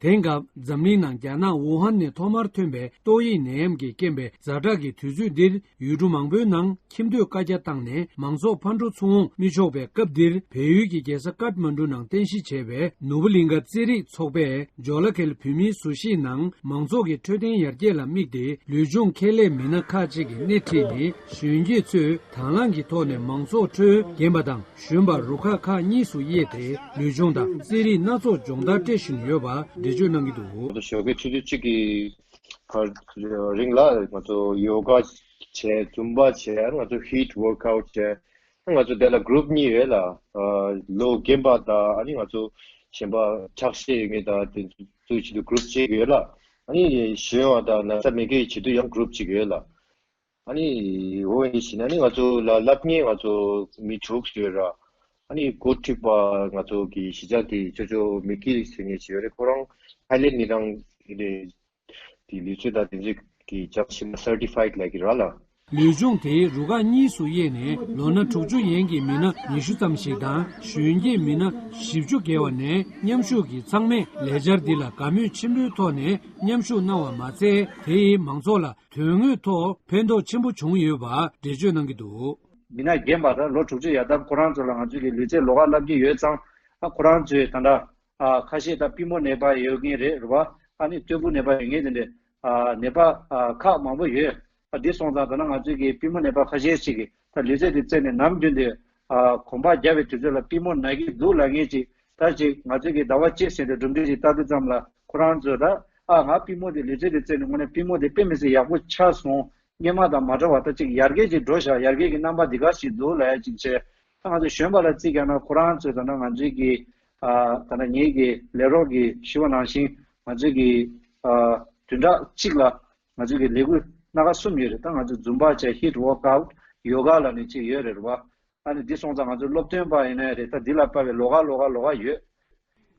དེང་སྐབས་འཛམ་གླིང་ནང་རྒྱ་ནག་ཝུ་ཧན་ནས་ཐོག་མར་ཐོན་པའི་ཏོག་དབྱིབས་ནད་ཡམས་ཀྱི་རྐྱེན་པས་ཛ་དྲག་གི་དུས་ཚོད་འདིར། ཡུལ་གྲུ་མང་པོའི་ནང་ཁྱིམ་སྡོད་བཀའ་རྒྱ་བཏང་ནས་མང་ཚོགས་ཕར་འགྲོ་ཚུར་འོང་མི་ཆོག་པའི་སྐབས་འདིར། བལ་ཡུལ་གྱི་རྒྱལ་ས་ཀཏ་མན་གྲུ་ནང་རྟེན་གཞི་བྱས་པའི་ནོར་བུ་གླིང་ག་རྩེད་རིགས་ཚོགས་པས་ཇོ་ལ་ཁེལ་བོད་མིའི་བཟོ་གཞིས་ནང་མང་ཚོགས་ཀྱི་འཕྲོད་བསྟེན་ཡར་རྒྱས་ལ་དམིགས་ཏེ། ལུས་སྦྱོང་ཁས་ལེན་མི་སྣ་ཁག་ཅིག་གིས་སྣེ་ཁྲིད་ནས་གཞོན་སྐྱེས་ཚོས་དང་བླངས་ཀྱི་ཐོག་ནས་མང་ཚོགས་ཁྲོད་རྒན་པ་དང་གཞོན་པ་རུ་ཁག་ཁག་གཉིས་སུ་དབྱེ་སྟེ། ལུས་སྦྱོང་དང་རྩེད་རིགས་སྣ་ཚོགས་སྦྱོང་བརྡར་སྤྲད་བཞིན་ཡོད་པ་འགྲེལ་བརྗོད་གནང་གི་འདུག་ཞོགས་ཀའི་ཆུ་ཚོད་གཅིག་གི་བར་རིང་ལ་ང་ཚོ་ཡོ་ག་བྱས། ཛུམ་བ་བྱས། ང་ཚོ་ཧིཊ་ཝོརཀ་ཨའུཊ་བྱས། ང་ཚོ་དེ་ལ་གུ་རུབ་གཉིས་ཡོད་ལ། ལོ་རྒན་པ་དང་ཨ་ནི་ང་ཚོ་གཞན་པ་ཁྲག་ཤེད་ཡོད་མཁན་དང་དེ་ཚོའི་ཆེད་དུ་གུ་རུབ་གཅིག་ཡོད་ལ། ཨ་ནི་གཞོན་བ་དང་ན་ཚ་མེད་མཁན་གྱི་ཆེད་དུ་ཡང་གུ་རུབ་གཅིག་ཡོད་ལ། ཨ་ནི་འོ་ཡིན་ཞིང་ཨ་ནི་ང་ཚོ་ལ་སློབ་གཉེར་ང་ཚོ་མི་དྲུག་ཡོད་ར། ཨ་ནི་འགོ་ཁྲིད་པ་ང་ཚོ་གི་གཞིས་ཆགས་ཀྱི་ཅོ་ཅོ་མི་ཀི་ཟེར་མཁན་ཞིག་ཡོད་རེད། ཁོ་རང་ཐའི་ལེན་ནས་རང་རེད། དེ་ལུས་རྩལ་དང་དེ་ཚོ་གི་སྦྱང་ཤེས་ན་སར་ཊི་ཕའིཌ་ལབ་ཀྱི་ར་ལ། ལུས་སྦྱོང་དེའི་རུ་ཁག་གཉིས་སུ་དབྱེ་ནས། ལོ་ན་དྲུག་ཅུ་ཡན་གྱི་མི་སྣ་ཉི་ཤུ་ཙམ་ཞིག་དང་། གཞོན་སྐྱེས་མི་སྣ་བཞི་བཅུ་བརྒལ་བ་ནས་མཉམ་ཞུགས་ཀྱིས་ཚང་མས་ལས་འཆར་འདི་ལ་དགའ་མོས་ཆེན་པོའི་ཐོག་ནས་མཉམ་ཞུགས་གནང་བ་མ་ཚད། དེ་ཡིས་མང་ཚོགས་ལ་དོན་དངོས་ཐོག་ཕན་ཐོགས་ཆེན་པོ་བྱུང་ཡོད་པ་འགྲེལ་བརྗོད་གནང་གི་འདུག་མི་སྣ་རྒན་པ་དང་ལོ་དྲུག་ཅུ་ཡར་དར་ཁོ་རང་ཚོ་ལ་ང་ཚོས་ཀྱི་ལུས་རྩལ་ལོགས་ཀ་བསླབ་ཀྱི་ཡོད་ཙང་། ཨ་ཁོ་རང་ཚོས་ད་ལྟ་ཨ་ཁ་ཤས་ད་པུས་མོ་ནད་པ་ཡོད་མཁན་རེད། རེད་བ། ཨ་ནི་སྟོད་ཁུག་ནད་པ་ཡོད་མཁན་དེ་འདྲས་ཨ་ནད་པ་ཨ་ཁག་མང་པོ་ཡོད། ཨ་འདི་སོང་ཙང་ད་ནང་ང་ཚོས་ཀྱི་པུས་མོ་ནད་པ་ཁ་ཤས་ཤིག་གིས་ད་ལུས་རྩལ་དེ་རྩེད་ནས་ནམ་རྒྱུན་དུ་ཨ་གོམ་པ་རྒྱག་པའི་དུས་ཚོད་ལ་པུས་མོ་ན་གི་འདུག་ལབ་མཁན་ཅིག་ད་ཅིག་ང་ཚོས་ཀྱི་ཟླ་བ་གཅིག་ཟིན་ཏེ་གྲུབ་འབྲས་ཅིག་ལྟ་དུས་ཙམ་ལ་ཁོ་རང་ཚོས་ད་ཨ་ང་པུས་མོ་དེ་ལུས་རྩལ་དེ་རྩེད་ནས་དངོས་གནས་པུས་མོ་དེ་དཔེ་མི་སྲིད་ཡག་པོ་ཆགས་སོང་། སྔོན་མ་དང་མ་འདྲ་བ་ད་ཅིག་ཡར་རྒྱས་ཅིག་འགྲོ་ཤག་ཡར་རྒྱས་ཀྱི་རྣམ་པ་འདི་ག་ཞིག་འདུག་ལབ་ཡ་ཅིག་བྱས། ད་ང་ཚོ་གཞོན་པ་ལ་རྩིས་རྒྱག་ན་ཁོ་རང་ཚོས་ད་ནང་ང་ཚོའི་གི་ཨ་ད་ནང་ངེད་ཀྱི་ལས་རོགས་ཀྱིས་ཞུས་པ་ནང་བཞིན་ང་ཚོའི་གི་ཨ་བདུན་ཕྲག་གཅིག་ལ་ང་ཚོའི་གི་ལས་འགུལ་སྣ་ཁ་གསུམ་ཡོད་རེད། ད་ང་ཚོ་ཛུམ་བ་བྱས། ཧིཊ་ཝོརཀ་ཨའུཊ། ཡོ་ག་ལབ་ནས་གཅིག་ཡོད་རེད་བ། ཨ་ནི་འདི་སོང་ཙང་ང་ཚོ་སློབ་སྟོན་པ་ཡིན་ནའི་རེད། ད་འདི་ལ་དཔག་པའི་ལོགས་ཀ་ལོགས་ཀ་ལོགས་ཀ་ཡོད།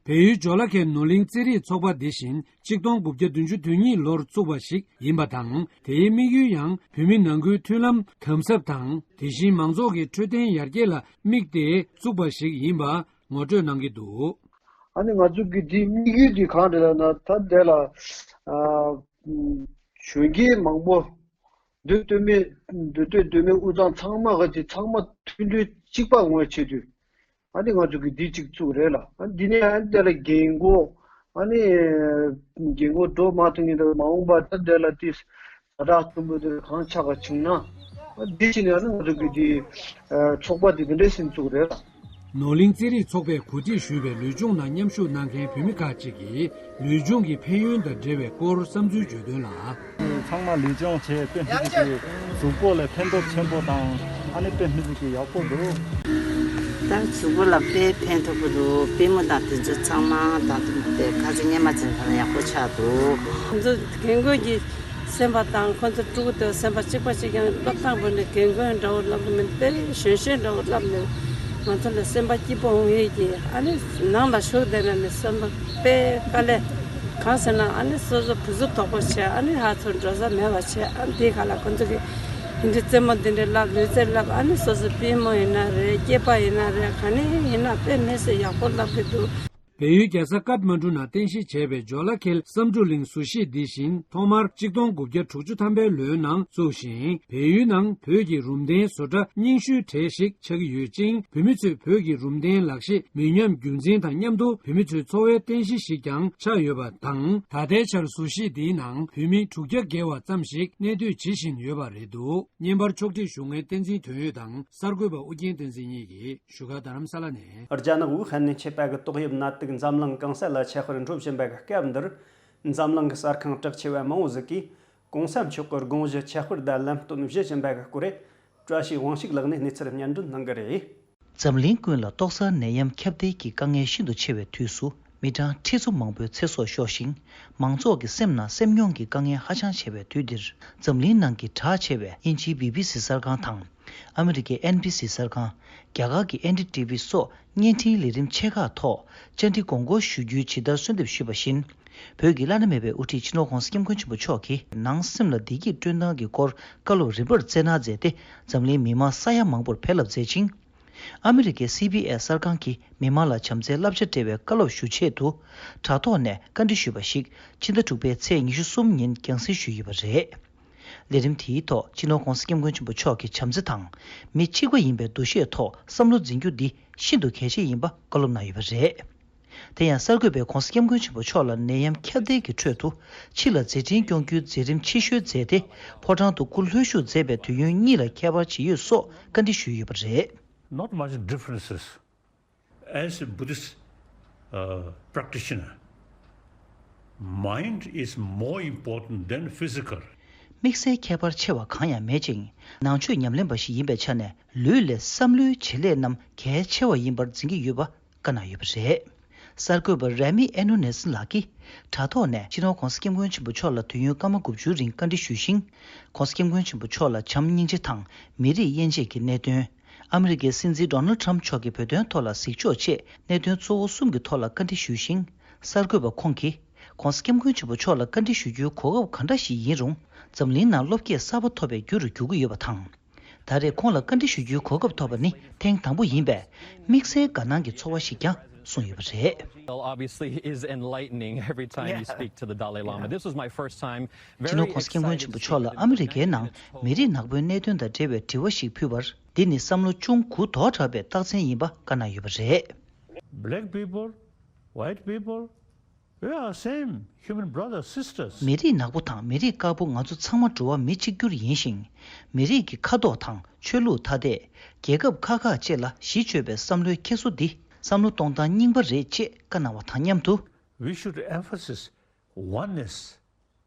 བལ་ཡུལ་ཇོ་ལ་ཁའི་ནོར་གླིང་རྩེད་རིགས་ཚོགས་པ་འདི་བཞིན་གཅིག་སྟོང་དགུ་བརྒྱ་བདུན་ཅུ་དོན་གཉིས་ལོར་བཙུགས་པ་ཞིག་ཡིན་པ་དང་། དེའི་དམིགས་ཡུལ་ཡང་བོད་མི་ནང་ཁུལ་མཐུན་ལམ་དམ་ཟབ་དང་། དེ་བཞིན་མང་ཚོགས་ཀྱི་འཕྲོད་བསྟེན་ཡར་རྒྱས་ལ་དམིགས་ཏེ་བཙུགས་པ་ཞིག་ཡིན་པ་ངོ་སྤྲོད་གནང་གི་འདུག་ཨ་ནི་ང་ཚོ་གི་འདིའི་དམིགས་ཡུལ་འདི་གང་རེད་ལབ་ན། ད་འདི་ལ་ཨ་གཞོན་སྐྱེས་མང་པོ་འདི་སྟོད་སྨད་འདི་སྟོད་སྟོད་སྨད་དབུས་གཙང་ཚང་མ་ག་ཅིག་ཚང་མ་མཐུན་སྒྲིལ་གཅིག་པ་ངོས་བྱེད་དུས། ཨ་ནི་ང་ཚོ་གི་འདི་གཅིག་བཙུགས་རེད་ལ། ཨ་འདི་ནས་ཨ་ནི་དེ་ལ་རྒན་གོག་ཨ་ནི་རྒན་གོག་འགྲོ་མ་ཐུབ་མཁན་དང་མ་འོངས་པ་ད་དེ་ལ་དེ་ཛ་དྲག་ཆེན་པོ་དེ་གང་ཆགས་པ་བྱུང་ན། ཨ་འདི་བྱས་ནས་ཨ་ནི་ང་ཚོ་གི་དེ་ཚོགས་པ་དེ་དེ་འདྲས་ཟིན་བཙུགས་རེད་ལ། ནོར་གླིང་རྩེད་རིགས་ཚོགས་པས་གོ་སྒྲིག་ཞུས་པའི་ལུས་སྦྱོང་ནང་མཉམ་ཞུགས་གནང་མཁན་བོད་མི་ཁག་ཅིག་གིས། ལུས་སྦྱོང་གི་ཕན་ཡོན་དང་འབྲེལ་བའི་སྐོར་བསམ་ཚུལ་བརྗོད་དོན་ལ། ཚང་མ་ལུས་སྦྱོང་བྱས། དཔེ་མི་སྲིད་ཀྱི་གཟུགས་པོ་ལ་ཕན་ཐོགས་ཆེན་པོ་དང་། ཨ་ནི་དཔེ་མི་སྲིད་ཀྱི་ཡག་པོ་འདུག་ད་གཟུགས་པོ་ལ་དཔེ་ཕན་ཐོགས་པོ་འདུག་པུས་མོ་དང་དེ་ཚོ་ཚང་མ་ད་དུང་དེ་ཁ་ཚ་སྔོན་མ་ཚན་ཁ་ལ་ཡག་པོ་ཆགས་འདུག་ང་ཚོ་རྒན་རྒོན་གྱི་ སེམས་པ་དང་ཁོ་ཚོ་ཕྲུ་གུ་དེ་སེམས་པ་གཅིག་པ་གཅིག་རྐྱང་། སློབ་སྟངས་པོ་ནི་རྒན་རྒོན་འདྲ་བོ་བསླབ་ནི་མིན། དཔེ་གཞོན་གཞོན་འདྲ་བོ་བསླབ་ནི། ང་ཚོ་ལ་སེམས་པ་སྐྱིད་པོ་འོང་ཡས་ཀྱི། ཨ་ནི་ནང་ལ་བཞུགས་བསྡད་ན་ནི་སེམས་པ་དཔེ་དཀའ་ལས། གང་ཟེར་ན་ཨ་ནི་སོ་སོ་བུ་ཚོ་དོག་པོ་བྱས། ཨ་ནི་ཧ་ཚོ་འགྲོ་ས་མེད་པ་བྱས། ཨ་ནི་དེའི་ཁ་ལ་ཁོ་ཚོ་གིས་འདི་འདྲའི་རྩེད་མོ་འདི་འདྲའི་བསླབ། ལུས་རྩལ་བསླབ། ཨ་ནི་སོ་སོ་པུས་མོ་ཡིན་ན་རེད། སྐྱེས་པ་ཡིན་ན་རེད། ག་ནས་ཡིན་ན་དཔེ་མི་སྲིད་ཡག་པོ་བསླབ་ཀྱི་འདུག། བལ་ཡུལ་རྒྱལ་ས་ཀཏ་མན་གྲུ་ནང་རྟེན་གཞི་བྱས་པའི་ཇོ་ལ་ཁེལ་བསམ་གྲུབ་གླིང་བཟོ་གཞིས་འདི་བཞིན་ཐོག་མར་གཅིག་སྟོང་དགུ་བརྒྱ་དྲུག་ཅུ་ཐམ་པའི་ལོའི་ནང་བཙུགས་ཤིང་། བལ་ཡུལ་ནང་བོད་ཀྱི་རུམ་གདན་བཟོ་གྲྭ་རྙིང་ཤོས་གྲས་ཤིག་ཆགས་ཀྱི་ཡོད་ཅིང་། བོད་མི་ཚོས་བོད་ཀྱི་རུམ་གདན་ལག་ཤེས་མི་ཉམས་རྒྱུན་འཛིན་དང་མཉམ་དུ། བོད་མི་ཚོའི་འཚོ་བའི་རྟེན་གཞི་ཞིག་ཀྱང་ཆགས་ཡོད་པ་དང་། ད་ལྟའི་ཆར་བཟོ་གཞིས་འདིའི་ནང་བོད་མི་དྲུག་བརྒྱ་བརྒལ་བ་ཙམ་ཞིག་གནས་སྡོད་བྱེད་བཞིན་ཡོད་པ་རེད་འདུག། བརྙན་པར་ཕྱོགས་སྒྲིག་ཞུ་མཁན་བསྟན་འཛིན་དོན་ཡོད་དང་གསར་འགོད་པ་ཨུ་རྒྱན་བསྟན་འཛིན་གཉིས་ཀྱིས་བཞུགས་སྒར་རྡ་རམ་ས་ལ་ནས། རྒྱ་ནག་ཝུ་ཧན་ནས་མཆེད་པ་གི་ཏོག་དབྱིབས་ནད་དུག་འཛམ་གླིང་གང་ས་ལ་ཁྱབ་པར་འགྲོ་བཞིན་པ་གི་སྐབས་འདིར། འཛམ་གླིང་གི་གསར་ཁང་གྲགས་ཆེ་བ་མང་བོ་ཟིག་གིས་གོང་ས་མཆོག་གི་དགོངས་གཞི་ཁྱབ་བསྒྲགས་དང་ལམ་སྟོན་བཞེས་བཞིན་པ་གི་སྐོར་རེད། བཀྲ་ཤིས་དབང་ཕྱུག་ལགས་ནས་གནས་ཚུལ་སྙན་སྒྲོན་གནང་གི་རེད། འཛམ་གླིང་ཀུན་ལ་ཏོག་གསར་ནད་ཡམས་ཁྱབ་གདལ་གྱི་དཀའ་ངལ་ཤིན་ཏུ་ཆེ་བའི་དུས་སུ། མི་གྲངས་ཁྲི་ཚོ་མང་པོའི་ཚེ་སྲོག་ཤོར་ཞིང་། མང་ཚོགས་ཀྱི་སེམས་ནང་སེམས་མྱོང་གི་དཀའ་ངལ་ཧ་ཅང་ཆེ་བའི་དུས་འདིར། འཛམ་གླིང་ནང་གི་གྲགས་ཆེ་བའི་དབྱིན་ཇིའི་བི་བི་སི་གསར་ཁང་དང་། ཨ་མི་རི་ཀའི་ཨེན་བི་སི་གསར་ཁང་། རྒྱ་གར་གྱི་ཨེན་ཌི་ཊི་བི་སོགས་བརྙན་འཕྲིན་ལས་རིམ་ཆེ་ཁག་ཐོག་བཅར་འདྲི་དགོངས་སྐོར་ཞུ་རྒྱུའི་ཇི་ལྟར་གསོལ་འདེབས་ཞུས་པ་བཞིན། བོད་ཀྱི་བླ་ན་མེད་པའི་དབུ་ཁྲིད་སྤྱི་ནོར་༧གོང་ས་༧སྐྱབས་མགོན་ཆེན་པོ་མཆོག་གིས་ནང་སེམས་ལ་བདེ་སྐྱིད་བསྐྲུན་སྟངས་ཀྱི་སྐོར་བཀའ་སློབ་རིམ་པར་སྩལ་གནང་མཛད་དེ། འཛམ་གླིང་མི་མང་ས་ཡ་མང་པོར་ཕན་རླབས་མཛད་ཅིང་། ཨ་མི་རི་ཀའི་སི་བི་ཨེས་གསར་ཁང་གིས་མི་མང་ལ་བྱམས་བརྩེའི་བསླབ་བྱ་སྤྲད་པའི་བཀའ་སློབ་ཞུ་ཆེད་དུ། དྲ་ཐོག་ནས་བཀའ་འདྲི་ཞུས་པ་ཞིག་ཕྱི་ཟླ་དྲུག་པའི་ཚེས་ཉི་ཤུ་གསུམ་ཉིན་རྒྱང་སྲིང་ཞུས་ཡོད་པ་རེད། ལས་རིམ་དེའི་ཐོག་སྤྱི་ནོར་༧གོང་ས་༧སྐྱབས་མགོན་ཆེན་པོ་མཆོག་གི་བྱམས་བརྩེ་དང་། མི་གཅིག་པ་ཡིན་པའི་འདུ་ཤེས་ཐོག་བསམ་བློ་འཛིན་རྒྱུ་འདི་ཤིན་ཏུ་གལ་ཆེ་ཡིན་པ་བཀའ་སློབ་གནང་ཡོད་པ་རེད། དེ་ཡང་གསར་འགོད་པས་༧གོང་ས་༧སྐྱབས་མགོན་ཆེན་པོ་མཆོག་ལ་ནད་ཡམས་ཁྱབ་གདལ་གྱི་ཁྲོད་དུ་ཕྱི་ལ་མཛད་འཕྲིན་སྐྱོང་རྒྱུའི་མཛད་རིམ་ཕྱིར་བཤོལ་མཛད་དེ། ཕོ་བྲང་དུ་སྐུ་ལྷོད་བཞུགས་མཛད་པའི་དུས་ཡུན་གཉིས་ལ་ཁྱད་པར་ཇི་ཡོད་སོགས་བཀའ་འདྲི་ཞུས་ཡོད་པ་རེད། Not much differences. As a Buddhist uh, practitioner, mind is more important than physical. དམིགས་བསལ་ཁྱད་པར་ཆེ་བ་གང་ཡང་མེད་ཅིང་། ནང་ཆོས་ཉམས་ལེན་པ་ཞིག་ཡིན་པའི་ཆ་ནས། ལུས་ལས་བསམ་བློའི་བྱེད་ལས་རྣམས་གལ་ཆེ་བ་ཡིན་པར་འཛིན་གྱི་ཡོད་པ་བཀའ་གནང་ཡོད་པ་རེད། གསར་འགོད་པ་རེ་མི་ཨེ་ནོ་ནེ་སན་ལགས་ཀྱིས་དྲ་ཐོག་ནས་སྤྱི་ནོར་༧གོང་ས་༧སྐྱབས་མགོན་ཆེན་པོ་མཆོག་ལ་དུས་ཡུན་སྐར་མ་དགུ་བཅུ་རིང་བཀའ་འདྲི་ཞུས་ཤིང་། ༧གོང་ས་༧སྐྱབས་མགོན་ཆེན་པོ་མཆོག་ལ་བྱམས་སྙིང་རྗེ་དང་མི་རིགས་དབྱེ་འབྱེད་ཀྱི་གནད་དོན། ཨ་མི་རི་ཀའི་སྲིད་འཛིན་ཌོ་ནལ་ཊམ་མཆོག་གི་བོད་དོན་ཐོག་ལ་གཟིགས་ཕྱོགས་བཅས་གནད་དོན་གཙོ་བོ་གསུམ་གྱི་ཐོག་ལ་བཀའ་འདྲི་ཞུས་ཤིང་། གསར་འགོད་པ་ཁོང་གིས་༧གོང་ས་༧སྐྱབས་མགོན་ཆེན་པོ་མཆོག་ལ་བཀའ་འདྲི་ཞུ་རྒྱུའི་གོ་སྐབས་ག་འདྲ་ཞིག་ཡིན་རུང་། འཛམ་གླིང་ནང་བློ་སྐྱེད་གསར་པ་ཐོབ་པའི་རྒྱུ་རུ་འགྱུར་གྱི་ཡོད་པ་དང་། ད་རེས་ཁོང་ལ་བཀའ་འདྲི་ཞུ་རྒྱུའི་གོ་སྐབས་ཐོབ་པ་ནི་ཐེངས་དང་པོ་ཡིན་པས། དམིགས་བསལ་དགའ་སྣང་གི་ཚོར་བ་ཞིག་ཀྱང་གསུངས་ཡོད་པ་རེད། Well, obviously, is enlightening every time you Yeah. speak to the Dalai Lama. This was my first time. སྤྱི་ནོར་༧གོང་ས་༧སྐྱབས་མགོན་ཆེན་པོ་མཆོག་ལ་ཨ་མི་རི་ཀའི་ནང་མི་རིགས་ནག་པོའི་གནད་དོན་དང་འབྲེལ་བའི་དྲི་བ་ཞིག་ཕུལ་བར། འདི་ནི་བསམ་བློ་ཅུང་གུ་དོག་དྲགས་པའི་རྟགས་མཚན་ཡིན་པ་བཀའ་གནང་ཡོད་པ་རེད། Black people, white people, we are same human brothers, sisters. མི་རིགས་ནག་པོ་དང་མི་རིགས་དཀར་པོ་ང་ཚོ་ཚང་མ་འགྲོ་བ་མི་གཅིག་གྱུར་ཡིན་ཞིང་། མི་རིགས་ཀྱི་ཁ་དོག་དང་ཆོས་ལུགས་ཐ་དད། རྒྱལ་ཁབ་ཁག་ཁག་བཅས་ལ་གཞི་བཅོལ་བའི་བསམ་བློའི་འཁྱེར་སོ་འདི་བསམ་བློ་གཏོང་སྟངས་རྙིང་པ་རེད་ཅེས་བཀའ་གནང་བ་དང་མཉམ་དུ། We should emphasize oneness,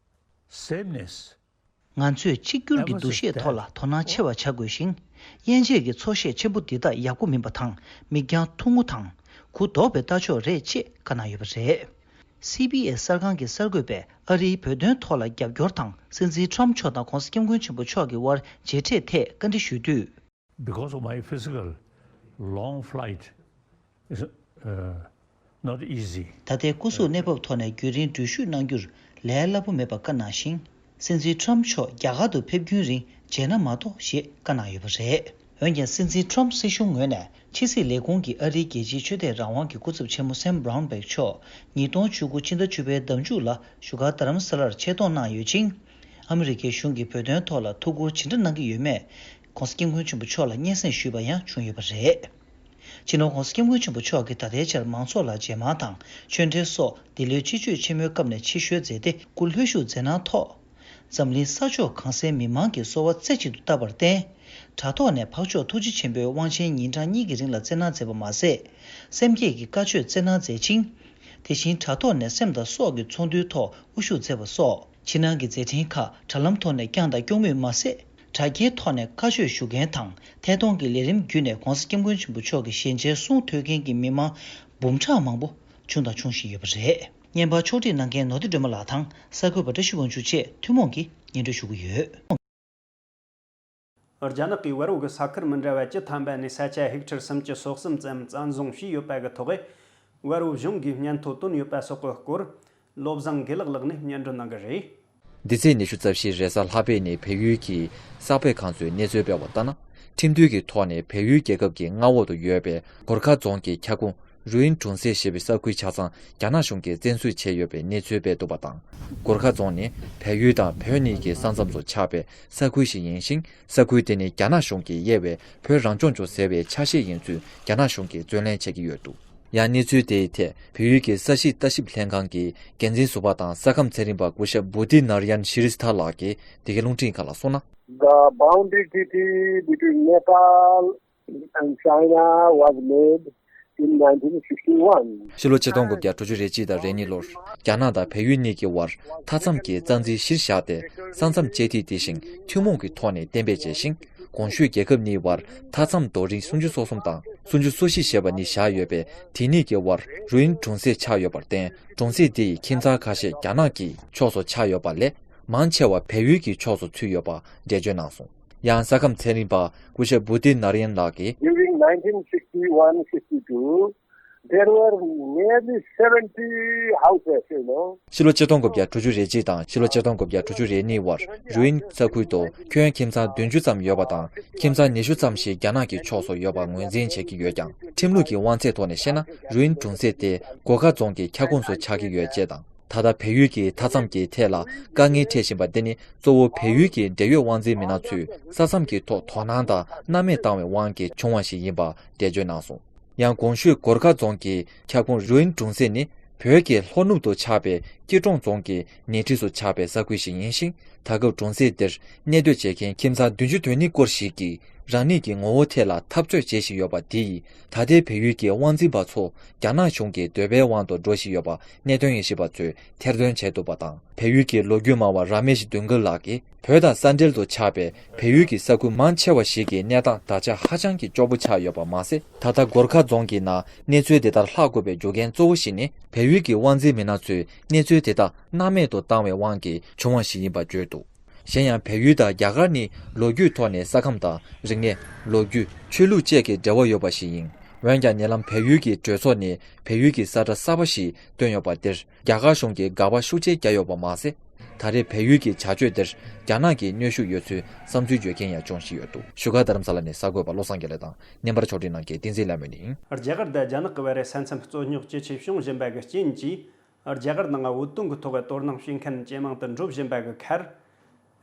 sameness. ང་ཚོས་གཅིག་གྱུར་གྱི་འདུ་ཤེས་ཐོག་ལ་དོ་སྣང་ཆེ་བ་བྱ་དགོས་ཤིང་། དབྱེ་འབྱེད་ཀྱི་ཚོར་ཤེས་ཆེན་པོ་འདི་དག་ཡག་པོ་མིན་པ་དང་། མིག་རྒྱང་ཐུང་ངུ་དང་། གུ་དོག་པའི་ལྟ་ཕྱོགས་རེད་ཅེས་བཀའ་གནང་ཡོད་པ་རེད། སི་བི་ཨེས་གསར་ཁང་གི་གསར་འགོད་པས་ཨ་རིའི་བོད་དོན་ཐོག་ལ་རྒྱབ་སྐྱོར་དང་། སྲིད་འཛིན་ཊམ་མཆོག་དང་༧གོང་ས་༧སྐྱབས་མགོན་ཆེན་པོ་མཆོག་གི་དབར་མཇལ་འཕྲད་ཐད་བཀའ་འདྲི་ཞུས་དུས། Because of my physical long flight is, uh, not easy. ད་ལྟའི་སྐུ་གཟུགས་གནས་བབ་ཐོག་ནས་རྒྱུན་རིང་འགྲུལ་བཞུད་གནང་རྒྱུར་ལས་སླ་པོ་མེད་པ་བཀའ་གནང་ཞིང་། སྲིད་འཛིན་ཊམ་མཆོག་རྒྱ་གར་དུ་ཕེབས་རྒྱུན་རིང་མཇལ་ན་མ་གཏོགས་ཞེས་བཀའ་གནང་ཡོད་པ་རེད། འོན་ཀྱང་། སྲིད་འཛིན་ཊམ་སྲིད་གཞུང་ངོས་ནས་ཕྱི་སྲིད་ལས་ཁུངས་ཀྱི་ཨ་རིའི་རྒྱལ་སྤྱིའི་ཆོས་དད་རང་དབང་གི་སྐུ་ཚབ་ཆེན་མོ་སེམ་བྷ་རའུན་བྷེག་མཆོག་ཉིས་སྟོང་བཅུ་དགུ་ཕྱི་ཟླ་བཅུ་པའི་ཟླ་མཇུག་ལ་བཞུགས་སྒར་རྡ་རམ་ས་ལར་ཆེད་གཏོང་གནང་ཡོད་ཅིང་། ཨ་མི་རི་ཀའི་གཞུང་གིས་བོད་དོན་ཐོག་ལ་ཐུགས་ཁུར་ཇི་འདྲ་གནང་གི་ཡོད་མེད། ༧གོང་ས་༧སྐྱབས་མགོན་ཆེན་པོ་མཆོག་ལ་སྙན་སེང་ཞུས་པ་ཡང་བྱུང་ཡོད་པ་རེད། སྤྱི་ནོར་༧གོང་ས་༧སྐྱབས་མགོན་ཆེན་པོ་མཆོག་གིས་ད་ལྟའི་ཆར་མང་ཚོགས་ལ་རྗེས་མང་དང་ཆོས་འབྲེལ་སོགས་འདི་ལོའི་སྤྱི་སྤྱོད་ཆེན་མོའི་སྐབས་ནས་ཕྱིར་བཤོལ་མཛད་དེ། སྐུ་ལྷོད་བཞུགས་མཛད་གནང་ཐོག་འཛམ་གླིང་ས་ཕྱོགས་གང་སའི་མི་མང་གི་གསོལ་བ་རྩེ་གཅིག་ཏུ་བཏབ་པར་བརྟེན། དྲ་ཐོག་ནས་འཕགས་མཆོག་ཐུགས་རྗེ་ཆེན་པོའི་དབང་ཆེན་ཉིན་གྲངས་གཉིས་ཀྱི་རིང་ལ་བསྩལ་གནང་མཛད་པ་མ་ཟད། སེམས་བསྐྱེད་ཀྱི་བཀའ་ཆོས་བསྩལ་གནང་མཛད་ཅིང་། དེ་བཞིན་དྲ་ཐོག་ནས་སེམས་དང་སྲོག་གི་ཚོགས་འདུའི་ཐོག་དབུ་བཞུགས་མཛད་པ་སོགས། ཕྱི་ནང་གི་མཛད་འཕྲིན་ཁག་དྲ་ལམ་ཐོག་ནས་བསྐྱངས་དང་སྐྱོང་མུས་མ་ཟད། དྲ་རྒྱའི་ཐོག་ནས་བཀའ་ཆོས་ཞུ་མཁན་དང་ཐད་གཏོང་གི་ལས་རིམ་བརྒྱུད་ནས་༧གོང་ས་༧སྐྱབས་མགོན་ཆེན་པོ་མཆོག་གི་ཞལ་མཇལ་གསུང་ཐོས་མཁན་གྱི་མི་མང་འབུམ་ཕྲག་མང་པོ་བྱུང་དང་འབྱུང་བཞིན་ཡོད་པ་རེད། བརྙན་པར་ཕྱོགས་སྒྲིག་གནང་མཁན་ནོར་བདེ་སྒྲོལ་མ་ལགས་དང་གསར་འགོད་པ་བཀྲ་ཤིས་དབང་ཕྱུག་བཅས་ཐུན་མོང་གིས་ སྙན་སྒྲོན་ཞུ་གི་ཡོད། རྒྱ་ནག་གིས་བལ་པོ་གི་ས་ཁུལ་མི་འདྲ་བ་བཅུ་ཐམ་པ་ནས་ས་ཆ་ཧེག་ཊར་སུམ་ཅུ་སོ་གསུམ་ཙམ་བཙན་བཟུང་བྱས་ཡོད་པ་གི་ཐོག་བལ་པོ་གཞུང་གིས་སྙན་ཐོ་བཏོན་ཡོད་པ་སོགས་ཀྱི་སྐོར། བློ་བཟང་དགེ་ལེགས་ལགས་ནས་སྙན་སྒྲོན་གནང་གི་རེད། འདི་ཚེས་ཉི་ཤུ་རྩ་བཞི་རེས་གཟའ་ལྷག་པའི་ཉིན་བལ་ཡུལ་གྱི་གསར་སྤེལ་ཁང་ཚོས་གནས་ཚུལ་སྤེལ་བ་ལྟར་ན། ཁྲིམས་མཐུན་གྱི་ཐོག་ནས་བལ་ཡུལ་རྒྱལ་ཁབ་ཀྱི་མངའ་འོག་ཏུ་ཡོད་པའི་གོར་ཁ་རྫོང་གི་ཁྱབ་ཁོངས་རུ་ཨིན་གྲོང་གསེབ་ཞེས་པའི་ས་ཁུལ་ཆ་ཚང་རྒྱ་ནག་གཞུང་གིས་བཙན་འཛུལ་བྱས་ཡོད་པའི་གནས་ཚུལ་སྤེལ་འདུག་པ་དང་། གོར་ཁ་རྫོང་ནི་བལ་ཡུལ་དང་བོད་གཉིས་ཀྱི་ས་མཚམས་སུ་ཆགས་པའི་ས་ཁུལ་ཞིག་ཡིན་ཞིང་། ས་ཁུལ་དེ་ནི་རྒྱ་ནག་གཞུང་གིས་དབྱེ་བའི་བོད་རང་སྐྱོང་ལྗོངས་ཟེར་བའི་ཆ་ཤས་ཡིན་ཚུལ་རྒྱ་ནག་གཞུང་གིས་རྩོད་ལེན་བྱེད་ཀྱི་ཡོད་འདུག་ཡང་གནས་ཚུལ་དེའི་ཐད་བལ་ཡུལ་གྱི་ས་གཤིས་ལྟ་ཞིབ་ལྷན་ཁང་གི་འགན་འཛིན་ཟུར་པ་དང་ས་ཁམས་ཚན་རིག་པ་སྐུ་ཞབས་བུ་དི་ནར་ཡན་ཤི་རི་སི་ཐ་ལགས་ཀྱིས་འདི་གའི་རླུང་འཕྲིན་ཁང་ལ་གསུངས་ན། The boundary treaty between Nepal and China was made in nineteen sixty-one. ཕྱི་ལོ་ཆིག་སྟོང་དགུ་བརྒྱ་དྲུག་ཅུ་རེ་གཅིག་དང་རེ་གཉིས་ལོར་རྒྱ་ནག་དང་བལ་ཡུལ་གཉིས་ཀྱི་དབར་མཐའ་མཚམས་ཀྱི་རྩ་འཛིན་གཞིར་བཞག་སྟེ་ས་མཚམས་བཅད་ཐིག་དེ་བཞིན་ཐུན་མོང་གི་ཐོག་ནས་གཏན་འབེབས་བྱས་ཤིང་། གོང་ཞུས་རྒྱལ་ཁབ་གཉིས་བར་མཐའ་མཚམས་རྡོ་རིང་སུམ་ཅུ་སོ་གསུམ་དང་སུམ་ཅུ་སོ་བཞི་ཞེས་པ་གཉིས་བཞག་ཡོད་པས། དེ་གཉིས་ཀྱི་དབར་རུ་ཨིན་གྲོང་གསེབ་ཆགས་ཡོད་པར་བརྟེན། གྲོང་གསེབ་དེ་ཡི་ཁྱིམ་ཚང་ཁ་ཤས་རྒྱ་ནག་གི་ཕྱོགས་སུ་ཆགས་ཡོད་པ་ལས། མང་ཆེ་བ་བལ་ཡུལ་གྱི་ཕྱོགས་སུ་ཚུད་ཡོད་པ་འགྲེལ་བརྗོད་གནང་སོང་། ཡང་ས་ཁམས་ཚན་རིག་པ་སྐུ་ཞབས་བུ་ཏི་ནར་ཡན་ལགས་ཀྱིས། During nineteen sixty-one sixty-two, there were nearly seventy houses, you know. ཕྱི་ལོ་ཆིག་སྟོང་དགུ་བརྒྱ་དྲུག་ཅུ་རེ་གཅིག་དང་ཕྱི་ལོ་ཆིག་སྟོང་དགུ་བརྒྱ་དྲུག་ཅུ་རེ་གཉིས་བར་རུ་ཨིན་ས་ཁུལ་དུ་ཁྱོན་ཁྱིམ་ཚང་བདུན་ཅུ་ཙམ་ཡོད་པ་དང་། ཁྱིམ་ཚང་ཉི་ཤུ་ཙམ་ཞིག་རྒྱ་ནག་གི་ཕྱོགས་སུ་ཡོད་པ་ངོས་འཛིན་བྱེད་ཀྱི་ཡོད་ཀྱང་། ཁྲིམས་ལུགས་ཀྱི་དབང་ཚད་ཐོག་ནས་བཤད་ན། རུ་ཨིན་གྲོང་གསེབ་དེ་གོར་ཁ་རྫོང་གི་ཁྱབ་ཁོངས་སུ་ཆགས་ཀྱི་ཡོད་ཅེས་དང་། ད་ལྟ་བལ་ཡུལ་གྱི་མཐའ་མཚམས་ཀྱི་ཐད་ལ་དཀའ་ངལ་འཕྲད་བཞིན་པ་འདི་ནི། གཙོ་བོ་བལ་ཡུལ་གྱི་འབྲེལ་ཡོད་དབང་འཛིན་མི་སྣ་ཚོས་ས་མཚམས་ཀྱི་ཐོག་དོ་སྣང་དང་སྣང་མེད་བཏང་བའི་དབང་གིས་བྱུང་བ་ཞིག་ཡིན་པ་འགྲེལ་བརྗོད་གནང་སོང་། ཡང་གོང་ཞུས་གོར་ཁ་རྫོང་གི་ཁྱབ་ཁོངས་རུ་ཨིན་གྲོང་གསེབ་ནི། བོད་ཀྱི་ལྷོ་ནུབ་ཏུ་ཆགས་པའི་སྐྱིད་གྲོང་རྫོང་གི་ཉེ་འཁྲིས་སུ་ཆགས་པའི་ས་ཁུལ་ཞིག་ཡིན་ཞིང་། ད་སྐབས་གྲོང་གསེབ་འདིར་གནས་སྡོད་བྱེད་མཁན་ཁྱིམ་ཚང་བདུན་ཅུ་དོན་གཉིས་སྐོར་ཞིག་གིས། རང་ཉིད་ཀྱི་ངོ་བོ་ཐད་ལ་འཐབ་རྩོད་བྱེད་བཞིན་ཡོད་པ་དེ་ཡིས། ད་ལྟའི་བལ་ཡུལ་གྱི་དབང་འཛིན་པ་ཚོ་རྒྱ་ནག་གཞུང་གི་འདོད་པའི་དབང་དུ་འགྲོ་བཞིན་ཡོད་པ་གནད་དོན་དབྱེ་ཞིབ་པ་ཚོས་ཐེར་འདོན་བྱས་འདུག་པ་དང་། བལ་ཡུལ་གྱི་ལོ་རྒྱུས་སྨྲ་བ་ར་མེཤ་དུང་གུལ་ལགས་ཀྱིས། བོད་དང་ས་འབྲེལ་དུ་ཆགས་པའི་བལ་ཡུལ་གྱི་ས་ཁུལ་མང་ཆེ་བ་ཞིག་གི་གནས་སྟངས་ད་ཆ་ཧ་ཅང་གི་སྐྱོ་པོ་ཆགས་ཡོད་པ་མ་ཟད། ད་ལྟ་གོར་ཁ་རྫོང་གི་ནང་གནས་ཚུལ་དེ་ལྟར་ལྷག་དགོས་པའི་རྒྱུ་རྐྱེན་གཙོ་བོ་ཞིག་ནི། བལ་ཡུལ་གྱི་དབང་འཛིན་མི་སྣ་ཚོས་གནས་ཚུལ་དེ་དག་སྣང་མེད་དུ་བཏང་བའི་དབང་གིས་བྱུང་བ་ཞིག་ཡིན་པ་བརྗོད་འདུག་གཞན་ཡང་། བལ་ཡུལ་དང་རྒྱ་གར་ནི་ལོ་རྒྱུས་ཐོག་ནས་ས་ཁམས་དང་རིག་གནས། ལོ་རྒྱུས། ཆོས་ལུགས་བཅས་ཀྱི་འབྲེལ་བ་ཡོད་པ་ཞིག་ཡིན། འོན་ཀྱང་། ཉེ་ལམ་བལ་ཡུལ་གྱི་གྲོས་ཚོགས་ནས་བལ་ཡུལ་གྱི་ས་ཁྲ་གསར་པ་ཞིག་བཏོན་ཡོད་པ་འདིར་རྒྱ་གར་གཞུང་གིས་དགག་པ་ཤུགས་ཆེ་བརྒྱབ་ཡོད་པ་མ་ཟད། ད་རེས་བལ་ཡུལ་གྱི་བྱ་སྤྱོད་འདིར་རྒྱ་ནག་གི་གནོན་ཤུགས་ཡོད་ཚུལ་བསམ་ཚུལ་བརྗོད་མཁན་ཡང་ཅུང་ཞིག་ཡོད་འདུག་བཞུགས་སྒར་རྡ་རམ་ས་ལ་ནས་གསར་འགོད་པ་བློ་བཟང་དགེ་ལེགས་དང་། བརྙན་པར་ཕྱོགས་སྒྲིག་གནང་མཁན་བསྟན་འཛིན་ལྷ་མོ་ཡིན། རྒྱ་གར་དང་རྒྱ་ནག་གི་བར་ས་མཚམས་རྩོད་རྙོག་ཇེ་ཆེ་བྱུང་བཞིན་པ་གི་རྐྱེན་གྱིས། རྒྱ་གར་ནང་བོད་དོན་གྱི་ཐོག་དོ་སྣང་བྱེད་མཁན་ཇེ་མང་དུ་འགྲོ་བཞིན་པ་གི་ཁར།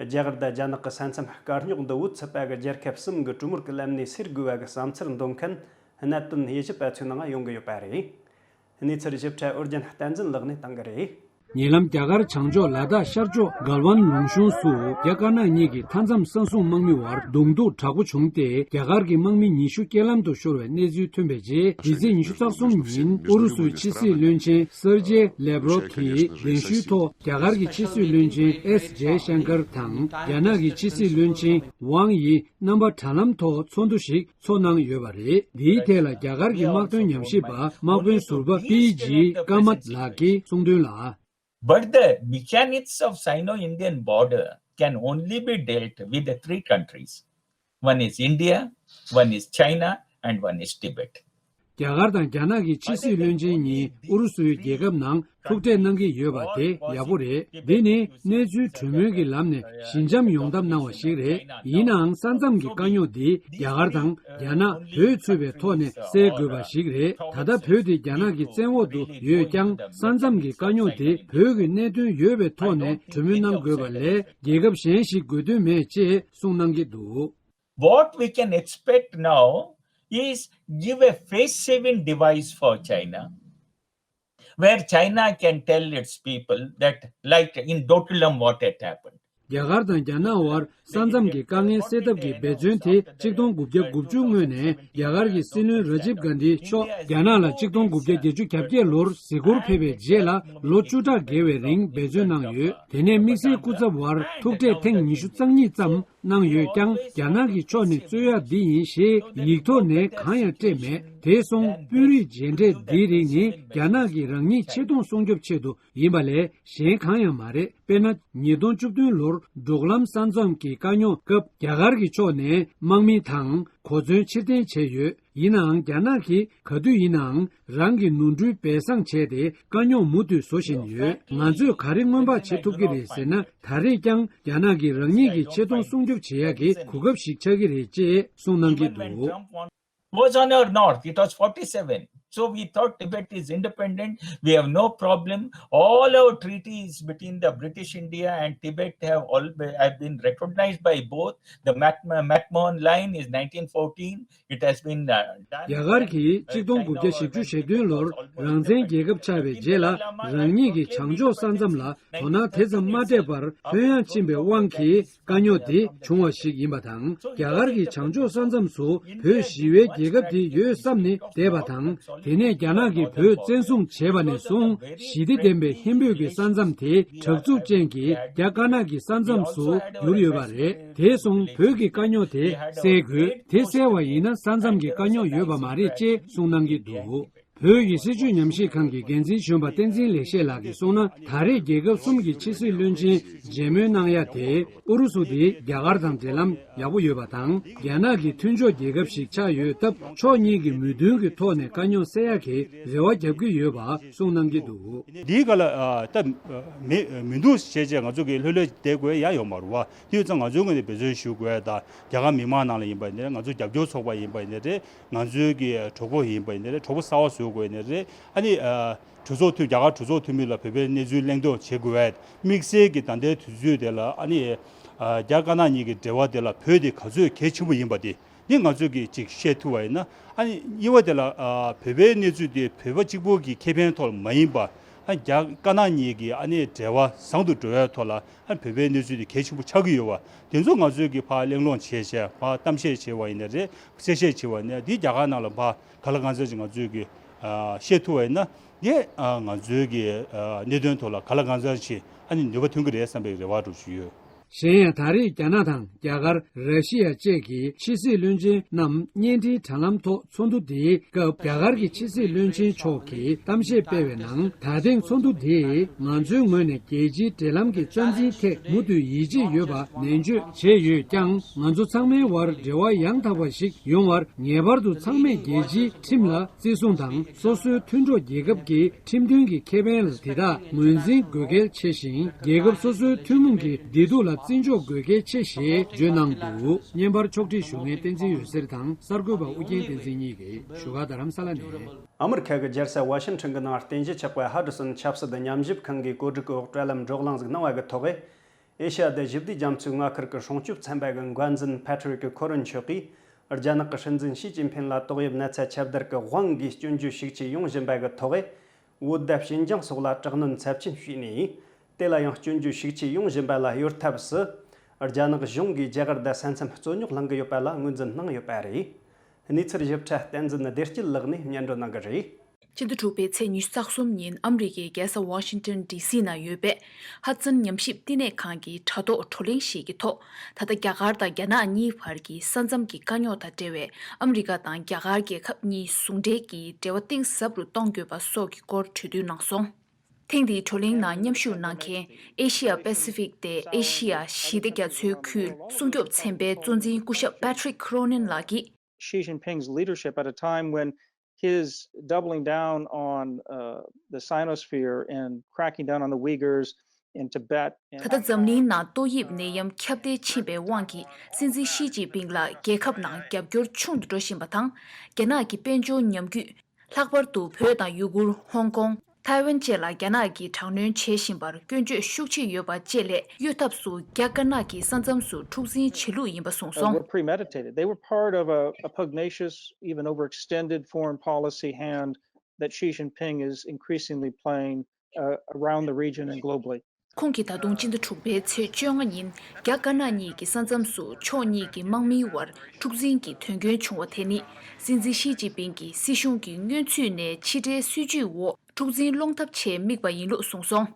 རྒྱ་གར་དང་རྒྱ་ནག་གི་ས་མཚམས་དཀའ་རྙོག་འདི་བོད་ཚུད་པ་གི་རྒྱལ་ཁབ་གསུམ་གྱི་གྲོས་མོལ་གྱི་ལམ་ནས་སེལ་དགོས་པ་གི་བསམ་ཚུལ་འདོན་མཁན་གནད་དོན་དབྱེ་ཞིབ་པ་ཚོའི་ནང་ཡོང་གི་ཡོད་པ་རེད། གནས་ཚུལ་ཞིབ་ཕྲ་ཨོ་རྒྱན་བསྟན་འཛིན་ལགས་ནས་གཏང་གི་རེད། ཉེ་ལམ་རྒྱ་གར་བྱང་ཕྱོགས་ལ་དྭགས་ཤར་ཕྱོགས་གལ་ཝན་ལུང་གཤོང་སུ་རྒྱ་དཀར་ནག་གཉིས་ཀྱི་མཐའ་མཚམས་ས་སྲུང་དམག་མི་བར་གདོང་ཐུག་དྲག་པོ་བྱུང་སྟེ། རྒྱ་གར་གྱི་དམག་མི་ཉི་ཤུ་རྐྱེན་ལམ་དུ་ཤོར་བའི་གནས་ཚུལ་ཐོན་པའི་རྗེས། འདི་ཚེས་ཉི་ཤུ་རྩ་གསུམ་ཉིན་ཨུ་རུ་སུའི་ཕྱི་སྲིད་བློན་ཆེན་སེར་ཇེ་ལེབ་རོབ་ཀྱིས་གདན་ཞུའི་ཐོག་རྒྱ་གར་གྱི་ཕྱི་སྲིད་བློན་ཆེན་ཨེས་ཇེ་ཤང་ཀར་དང་རྒྱ་ནག་གི་ཕྱི་སྲིད་བློན་ཆེན་ཝང་ཡི་རྣམ་པ་དྲ་ལམ་ཐོག་ཚོགས་འདུ་ཞིག་ཚོགས་གནང་ཡོད་པ་རེད། འདིའི་ཐད་ལ་རྒྱ་གར་གྱི་དམག་དོན་ཉམས་ཞིབ་པ་དམག་དཔོན་ཟུར་པ་པི་ཇི་ཀ་མད་ལགས་ཀྱིས་གསུངས་དོན་ལ། But the mechanics of Sino-Indian border can only be dealt with the three countries. One is India, one is China, and one is Tibet. རྒྱ་གར་དང་རྒྱ་ནག་གི་ཕྱི་སྲིད་བློན་ཆེན་གཉིས་ཨུ་རུ་སུའི་རྒྱལ་ཁབ་ནང་ཐུག་འཕྲད་གནང་གི་ཡོད་པ་དེ་ཡག་པོ་རེད། འདི་ནི་གནས་ཚུལ་གྲོས་མོལ་གྱི་ལམ་ནས་ཞི་འཇམ་ཡོང་ཐབས་གནང་བ་ཞིག་རེད། ཡིན་ནའང་ས་མཚམས་ཀྱི་དཀའ་རྙོག་འདི་རྒྱ་གར་དང་རྒྱ་ནག་བོད་ཚུད་པའི་ཐོག་ནས་སེལ་དགོས་པ་ཞིག་རེད། ད་ལྟ་བོད་དེ་རྒྱ་ནག་གི་བཙན་འོག་ཏུ་ཡོད་ཀྱང་། ས་མཚམས་ཀྱི་དཀའ་རྙོག་དེ་བོད་ཀྱི་གནད་དོན་ཡོད་པའི་ཐོག་ནས་གྲོས་མོལ་གནང་དགོས་པ་ལས་རྒྱལ་ཁབ་གཞན་ཞིག་དགོས་དོན་མེད་ཅེས་གསུངས་གནང་གི་འདུག What we can expect now is give a face saving device for China, where China can tell its people that, like in Dotulam, what had happened. རྒྱ་གར་དང་རྒྱ་ནག་དབར་ས་མཚམས་ཀྱི་དཀའ་ངལ་སེལ་ཐབས་ཀྱི་འབད་བརྩོན་དེ་ཆིག་སྟོང་དགུ་བརྒྱ་དགུ་བཅུ་སྔོན་ནས་རྒྱ་གར་གྱི་སྲིད་བློན་ར་ཇིབ་གྷན་དྷི་མཆོག་རྒྱ་ནག་ལ་ཆིག་སྟོང་དགུ་བརྒྱ་བརྒྱད་ཅུ་གྱ་བརྒྱད་ལོར་གཟིགས་སྐོར་ཕེབས་པའི་རྗེས་ལ་ལོ་བཅུ་ཕྲག་བརྒལ་བའི་རིང་འབད་བརྩོན་གནང་ཡོད། དེ་ནས་དམིགས་བསལ་སྐུ་ཚབ་བར་ཐུག་འཕྲད་ཐེངས་ཉི་ཤུ་རྩ་གཉིས་ཙམ་ གནང་ཡོད་ཀྱང་། རྒྱ་ནག་གི་ཕྱོགས་ནས་རྩོད་ཡ་འདི་ཡིན་ཞེས་ཡིག་ཐོག་ནས་གང་ཡང་སྤྲད་མེད། དེ་སོང་དཔོན་རིགས་མཇལ་འཕྲད་འདིའི་རིགས་ནི་རྒྱ་ནག་གི་རང་ཉིད་ཆེ་མཐོང་སྲུང་སྐྱོབ་ཆེད་དུ་ཡིན་པ་ལས་གཞན་གང་ཡང་མ་རེད། དཔེར་ན། ཉིས་སྟོང་བཅུ་བདུན་ལོར་འབྲོག་ལམ་ས་མཚམས་ཀྱི་དཀའ་རྙོག་སྐབས་རྒྱ་གར་གྱི་ཕྱོགས་ནས་དམག་མི་དང་གོ་མཚོན་ཕྱིར་འཐེན་བྱས་ཡོད། ཡིན་ནའང་། རྒྱ་ནག་གིས་ག་དུས་ཡིན་ནའང་རང་གི་ནོར་འཁྲུལ་སྦས་གསང་བྱས་ཏེ་དཀའ་རྙོག་མུ་མཐུད་བཟོ་བཞིན་ཡོད། ང་ཚོས་ག་རེ་སྔོན་དཔག་བྱེད་ཐུབ་ཀྱི་རེད་ཟེར་ན། ད་རེས་ཀྱང་རྒྱ་ནག་གིས་རང་ཉིད་ཀྱི་ཆེ་མཐོང་སྲུང་སྐྱོབ་བྱེད་ཡག་གི་གོ་སྐབས་ཤིག་ཆགས་ཀྱི་རེད་ཅེས་གསུངས་གནང་གི་འདུག། Was on our north. It was forty-seven. So we thought Tibet is independent. We have no problem. All our treaties between the British India and Tibet have all have been recognized by both. The Mac- McMahon Line is nineteen fourteen. It has been uh, done. རྒྱ་གར་གྱིས་གཅིག་སྟོང་དགུ་བརྒྱ་བཞི་བཅུ་ཞེ་བདུན་ལོར་རང་བཙན་རྒྱལ་ཁབ་ཆགས་པའི་རྗེས་ལ། རང་ཉིད་ཀྱི་བྱང་ཕྱོགས་ས་མཚམས་ལ་དོ་སྣང་དེ་ཙམ་མ་སྤྲད་པར་ལྷོད་ཡངས་ཕྱིན་པའི་དབང་གིས། དཀའ་རྙོག་དེ་བྱུང་བ་ཞིག་ཡིན་པ་དང་། རྒྱ་གར་གྱི་བྱང་ཕྱོགས་ས་མཚམས་སུ་བོད་ཞི་བའི་རྒྱལ་ཁབ་དེ་ཡོད་བསམ་ནས་བསྡད་པ་དང་། དེ་ནས་རྒྱ་ནག་གིས་བོད་བཙན་བཟུང་བྱས་པ་ནས་བཟུང་། ཞི་བདེ་ལྡན་པའི་ཧིན་བོད་ཀྱི་ས་མཚམས་དེ་དྲག་རྩུབ་ཅན་གྱི་རྒྱ་དཀར་ནག་གི་ས་མཚམས་སུ་གྱུར་ཡོད་པ་རེད། དེ་སོང་བོད་ཀྱི་དཀའ་རྙོག་དེ་སེལ་དགོས། དེ་སེལ་བ་ཡིན་ན་ས་མཚམས་ཀྱི་དཀའ་རྙོག་ཡོད་པ་མ་རེད་ཅེས་གསུངས་གནང་གི་འདུག། བོད་ཀྱི་སྲིད་བྱུས་ཉམས་ཞིབ་ཁང་གི་འགན་འཛིན་གཞོན་པ་བསྟན་འཛིན་ལེགས་བཤད་ལགས་ཀྱིས་གསུངས་ན། ད་རེས་རྒྱལ་ཁབ་གསུམ་གྱི་ཕྱི་སྲིད་བློན་ཆེན་མཇལ་མོལ་གནང་ཡ་དེ། ཨུ་རུ་སུ་དེ་རྒྱ་གར་དང་འབྲེལ་ལམ་ཡག་པོ་ཡོད་པ་དང་། རྒྱ་ནག་གི་མཐུན་ཕྱོགས་རྒྱལ་ཁབ་ཞིག་ཆགས་ཡོད་སྟབས། ཕྱོགས་གཉིས་ཀྱི་མོས་མཐུན་གྱི་ཐོག་ནས་དཀའ་རྙོག་སེལ་ཡ་གི་རེ་བ་རྒྱབ་ཀྱི་ཡོད་པ་གསུངས་གནང་གི་འདུག། འདིའི་སྒང་ལ་ཨ་ད་མི་མི་འདུག་བྱས་བྱས་ང་ཚོ་གི་ལྷོད་ལྷོད་བསྡད་དགོས་ཡ་ཡོད་མ་རེད་བ། དེ་ཡོད་ཙང་ང་ཚོའི་ངོས་ནས་འབད་བརྩོན་ཞུ་དགོས་ཡ་དང་། རྒྱ་གར་མི་མང་ནང་ལ་ཡིན་པ་ཡིན་ནའི་རེད། ང་ཚོ་རྒྱབ་སྐྱོར་ཚོགས་པ་ཡིན་པ་ཡིན་ནའི་རེད། ང་ཚོའི་གི་གྲོགས་པོ་ཡིན་པ་ཡིན་ནའི་རེད། གྲོགས་པོ་གསར་པ་བཟོ་དགོས་ཡིན་ནའི་རེད། ཨ་ནི་ཨ་གྲོས་ཚོགས་འཐུས་རྒྱ་གར་གྲོས་ཚོགས་འཐུས་མི་ལ་བོད་པའི་གནས་ཚུལ་གླེང་སྟེགས་བྱེད་དགོས་པས། དམིགས་བསལ་གྱི་ད་ལྟའི་དུས་ཚོད་དེ་ལ་ཨ་ནི་ཨ་རྒྱ་དཀར་ནག་གཉིས་ཀྱི་འབྲེལ་བ་དེ་ལ་བོད་དེ་ག་ཚོད་གལ་ཆེན་པོ་ཡིན་པ་དེ་ནི་ང་ཚོས་ཀྱིས་ཅིག་བཤད་ཐུབ་པ་ཡིན་ན། ཨ་ནི་གཉིས་པ་དེ་ལ་ཨ་བོད་པའི་གནས་ཚུལ་དེ་བོད་པ་གཅིག་པོ་གི་ཁེ་ཕན་ཐོག་ལ་མ་ཡིན་པ། ཨ་རྒྱ་དཀར་ནག་གཉིས་ཀྱི་ཨ་ནི་འབྲེལ་བ་བཟང་དུ་འགྲོ་བའི་ཐོག་ལ། ཨ་བོད་པའི་གནས་ཚུལ་དེ་གལ་ཆེན་པོ་ཆགས་ཀྱི་ཡོད་པ་དེ་ཚོ་ང་ཚོས་ཀྱིས་ཕར་གླེང་སློང་བྱས་བྱས། ཕར་གཏམ་བཤད་བྱས་པ་ཡིན་ན་རེད། གསལ་བཤད་བྱས་པ་ཡིན་ན། འདི་རྒྱ་གར་ནང་ལ་ཕར་གང་ལ་གང་འཚམ་ཅིག་ང་ཚོས་ཀྱིས་ཨ་བཤད་ཐུབ་པ་ཡིན་ན། དེ་ཨ་ང་ཚོའི་གི་ཨ་གནད་དོན་ཐོག་ལ་གང་ལ་གང་འཚམ་ཅིག་ཨ་ནི་ནུས་པ་ཐོན་གྱི་རེད་བསམ་པའི་རེ་བ་འདྲ་ཞིག་ཡོད། གཞན་ཡང་། ད་རེས་རྒྱ་ནག་དང་རྒྱ་གར། ར་ཤི་ཡ་བཅས་ཀྱི་ཕྱི་སྲིད་བློན་ཆེན་རྣམས་བརྙན་འཕྲིན་དྲ་ལམ་ཐོག་ཚོགས་འདུ་དེའི་སྐབས། རྒྱ་གར་གྱི་ཕྱི་སྲིད་བློན་ཆེན་མཆོག་གིས་གཏམ་བཤད་སྤེལ་བའི་ནང་། ད་ཐེངས་ཚོགས་འདུ་དེས་ང་ཚོའི་ངོས་ནས་རྒྱལ་སྤྱིའི་འབྲེལ་ལམ་གྱི་རྩ་འཛིན་ཐད་མུ་མཐུད་ཡིད་ཆེས་ཡོད་པ་ནན་བརྗོད་བྱས་ཡོད་ཀྱང་། ང་ཚོ་ཚང་མའི་དབར་འབྲེལ་བ་ཡང་དག་པ་ཞིག་ཡོང་བར། ངེས་པར་དུ་ཚང་མས་རྒྱལ་སྤྱིའི་ཁྲིམས་ལ་བརྩི་སྲུང་དང་། སོ་སོའི་མཐུན་གྲོགས་རྒྱལ་ཁབ་ཀྱི་ཁྲིམས་མཐུན་གྱི་ཁེ་ཕན་ལ་དེ་དག་ངོས་འཛིན་དགོས་གལ་ཆེ་ཞིང་། རྒྱལ་ཁབ་སོ་སོའི་ཐུན་མོང་གི་བདེ་སྡུག་ལ་བརྩི་འཇོག་དགོས་གལ་ཆེ་ཞེས་བརྗོད་གནང་འདུག། བརྙན་པར་ཕྱོགས་སྒྲིག་ཞུ་མཁན་བསྟན་འཛིན་འོད་ཟེར་དང་། གསར་འགོད་པ་ཨུ་རྒྱན་བསྟན་འཛིན་གཉིས་ཀྱིས་བཞུགས་སྒར་རྡ་རམ་ས་ལ་ནས། ཨ་མི་རི་ཁ་གི་རྒྱལ་ས་ཝ་ཤིང་ཊོན་གྱི་ནང་རྟེན་གཞི་ཆགས་པའི་ཧ་ཌི་སོན་ཆབ་སྲིད་ཉམས་ཞིབ་ཁང་གིས་གོ་སྒྲིག་གི་འོག་དྲ་ལམ་བགྲོ་གླེང་ཟིག་གནང་བ་གི་ཐོག་གི། ཨེ་ཤ་ཡ་དང་ཞི་བདེའི་རྒྱ་མཚོའི་མངའ་ཁུལ་གྱི་སྲུང་སྐྱོབ་ཚན་པ་གི་འགན་འཛིན་ཕ་ཏྲི་ཀི་ཁོ་རིན་མཆོག་གིས། རྒྱ་ནག་གི་སྲིད་འཛིན་ཞི་ཅིན་ཕིན་ལ་ཏོག་དབྱིབས་ན་ཚ་ཁྱབ་བརྡལ་གྱི་དབང་གིས་སྐྱོན་བརྗོད་ཤུགས་ཆེ་ཡོང་བཞིན་པ་གི་ཐོག་གི། བོད་དང་ཞིན་ཅང་སོགས་ལ་དྲག་གནོན་ཚབས་ཆེན་བྱས་ནས། དེ་ལ་ཡང་སྐྱོན་བརྗོད་ཤུགས་ཆེ་ཡོང་བཞིན་པ་ལ་གཡོལ་ཐབས་སུ། རྒྱ་ནག་གཞུང་གིས་རྒྱ་གར་དང་ས་མཚམས་རྩོད་རྙོག་གླེང་གི་ཡོད་པ་ལ་ངོས་འཛིན་གནང་ཡོད་པ་རེད། གནས་ཚུལ་ཞིབ་ཕྲ་བསྟན་འཛིན་བདེ་སྐྱིད་ལགས་ནས་སྙན་སྒྲོན་གནང་གི་རེད། སྤྱི་ཟླ་དྲུག་པའི་ཚེས་ཉི་ཤུ་རྩ་གསུམ་ཉིན་ཨ་མི་རི་ཀའི་རྒྱལ་ས་ཝ་ཤིང་ཊོན་ཌི་སི་ནང་ཡོད་པའི་ཧ་ཌི་སོན་ཉམས་ཞིབ་བསྟི་གནས་ཁང་གི་དྲ་ཐོག་བགྲོ་གླེང་ཞིག་གི་ཐོག་ད་ལྟ་རྒྱ་གར་དང་རྒྱ་ནག་གཉིས་བར་གྱི་ས་མཚམས་ཀྱི་དཀའ་རྙོག་དང་འབྲེལ་བའི་ཨ་མི་རི་ཀ་དང་རྒྱ་གར་རྒྱལ་ཁབ་གཉིས་ཟུང་འབྲེལ་གྱིས་འབྲེལ་བ་གཏིང་ཟབ་རུ་གཏོང་དགོས་པ་སོགས་ཀྱི་སྐོར་གྲོས་བསྡུར་གནང་སོང་། ཐེངས་འདིའི་བགྲོ་གླེང་ནང་མཉམ་ཞུགས་གནང་མཁན་ཨེ་ཤི་ཡ་པེ་སི་ཕིག་སྟེ་ཨེ་ཤི་ཡ་ཞི་བདེ་རྒྱ་མཚོའི་ཁུལ་སྲུང་སྐྱོབ་ཚན་པའི་གཙོ་འཛིན་སྐུ་ཞབས་Patrick Cronin ལགས་ཀྱིས། Xi Jinping's leadership at a time when his doubling down on uh, the Sinosphere and cracking down on the Uyghurs in Tibet. And ད་ལྟ་འཛམ་གླིང་ནང་ཏོག་དབྱིབས་ནད་ཡམས་ཁྱབ་གདལ་ཕྱིན་པའི་དབང་གིས། སྲིད་འཛིན་ཞི་ཅིན་ཕིང་ལ་རྒྱལ་ཁབ་ནང་རྒྱབ་སྐྱོར་ཆུང་དུ་འགྲོ་བཞིན་པ་དང་། རྒྱ་ནག་གི་དཔལ་འབྱོར་ཉམས་རྒུད། ལྷག་པར་དུ་བོད་དང་ཡུ་གུར། ཧོང་ཀོང་། ཐའེ་ཝན་བཅས་ལ་རྒྱ་ནག་གིས་དྲག་གནོན་བྱེད་བཞིན་པར་སྐྱོན་བརྗོད་ཤུགས་ཆེ་ཡོད་པ་བཅས་ལས་གཡོལ་ཐབས་སུ། རྒྱ་དཀར་ནག་གི་ས་མཚམས་སུ་འཁྲུག་འཛིང་བྱེད་ལུགས་ཡིན་པ་གསུངས་uh, སོང་། Were premeditated. They were part of a, a pugnacious, even overextended foreign policy hand that Xi Jinping is increasingly playing uh, around the region and globally. ཁོང་གིས་ད་དུང་སྤྱི་ཟླ་དྲུག་པའི་ཚེས་བཅོ་ལྔ་ཉིན་རྒྱ་དཀར་ནག་གཉིས་ཀྱི་ས་མཚམས་སུ་ཕྱོགས་གཉིས་ཀྱི་དམག་མིའི་དབར་འཁྲུག་འཛིང་གི་དོན་རྐྱེན་བྱུང་བ་དེ་ནི། སྲིད་འཛིན་ཞི་ཅིན་ཕིང་གི་སྲིད་གཞུང་གི་སྔོན་ཚུད་ནས་ཕྱི་འབྲེལ་སྲིད་ཇུས་འོག་འཁྲུག་འཛིང་སློང་ཐབས་ཆེད་དམིགས་པ་ཡིན་ལུགས་གསུངས་སོང་།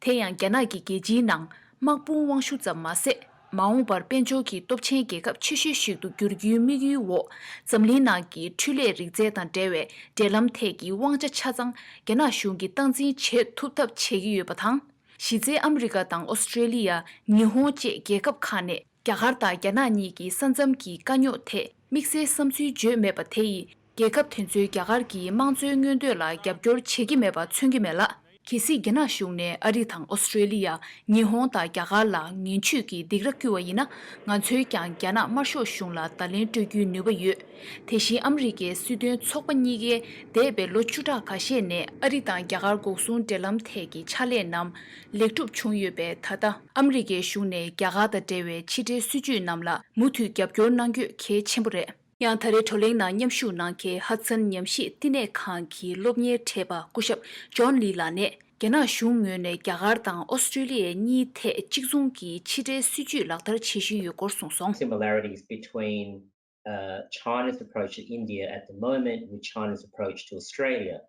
དེ་ཡང་རྒྱ་ནག་གིས་རྒྱལ་སྤྱིའི་ནང་དམག་དཔུང་དབང་ཤུགས་ཙམ་མ་ཟད། མ་འོངས་པར་དཔལ་འབྱོར་གྱི་སྟོབས་ཆེན་རྒྱལ་ཁབ་ཆེ་ཤོས་ཤིག་ཏུ་འགྱུར་རྒྱུའི་དམིགས་ཡུལ་འོག་འཛམ་གླིང་ནང་གི་འཕྲུལ་ལས་རིག་རྩལ་དང་འབྲེལ་བའི་འབྲེལ་ལམ་ཐད་ཀྱི་དབང་ཆ་ཆ་ཚང་རྒྱ་ནག་གཞུང་གིས་སྟངས་འཛིན་བྱེད་ཐུབ་ཐབས་བྱེད་ཀྱི་ཡོད་པ་དང་། གཞི་རྩའི་ཨ་མི་རི་ཀ་དང་ཨོ་སི་ཀྲེ་ལི་ཡ། ཉི་ཧོང་བཅས་རྒྱལ་ཁབ་ཁག་ནས་རྒྱ་གར་དང་རྒྱ་ནག་གཉིས་ཀྱི་ས་མཚམས་ཀྱི་དཀའ་རྙོག་ཐད་དམིགས་བསལ་བསམ་ཚུལ་བརྗོད་མེད་པ་དེ་ཡིས། རྒྱལ་ཁབ་དེ་ཚོས་རྒྱ་གར་གྱི་དམངས་གཙོའི་མངོན་འདོད་ལ་རྒྱབ་སྐྱོར་བྱེད་ཀྱི་མེད་པ་མཚོན་གྱི་མེད་ལ། གལ་སྲིད་རྒྱ་ནག་གཞུང་ནས་ཨ་རི་དང་ཨོ་སི་ཀྲེ་ལི་ཡ། ཉི་ཧོང་དང་རྒྱ་གར་ལ་ངན་ཇུས་ཀྱི་སྡིགས་ར་བསྐུལ་བ་ཡིན་ན། ང་ཚོའི་ཀྱང་རྒྱ་ནག་དམར་ཤོག་གཞུང་ལ་བརྡ་ལན་སྤྲོད་རྒྱུའི་ནུས་པ་ཡོད། དེ་བཞིན་ཨ་མི་རི་ཀའི་སྲིད་དོན་ཚོགས་པ་གཉིས་ཀས་འདས་པའི་ལོ་བཅུ་ཕྲག་ཁ་ཤས་ནས་ཨ་རི་དང་རྒྱ་གར་འགོག་སྲུང་འབྲེལ་ལམ་ཐད་ཀྱི་ཕྱག་ལས་རྣམས་ལེགས་གྲུབ་བྱུང་ཡོད་པས། ད་ལྟ་ཨ་མི་རི་ཀའི་གཞུང་ནས་རྒྱ་གར་དང་འབྲེལ་བའི་ཕྱི་འབྲེལ་སྲིད་ཇུས་རྣམས་ལ་མུ་མཐུད་རྒྱབ་སྐྱོར་གནང་རྒྱུ་གལ་ཆེན་པོ་རེད། ཡང་ད་རེས་བགྲོ་གླེང་ནང་མཉམ་ཞུགས་གནང་མཁན་ཧ་ཙན་ཉམས་ཞིབ་བསྟི་གནས་ཁང་གི་སློབ་གཉེར་བགྲེས་པ་སྐུ་ཞབས་ཇོན་ལི་ལགས་ནས། རྒྱ་ནག་གཞུང་ངོས་ནས་རྒྱ་གར་དང་ཨོ་སི་ཀྲེ་ལི་ཡ་གཉིས་ཐད་གཅིག་མཚུངས་ཀྱི་ཕྱི་འབྲེལ་སྲིད་ཇུས་ལག་བསྟར་བྱེད་བཞིན་ཡོད་སྐོར་གསུངས་སོང་། Similarities between, uh, China's approach to India at the moment with China's approach to Australia.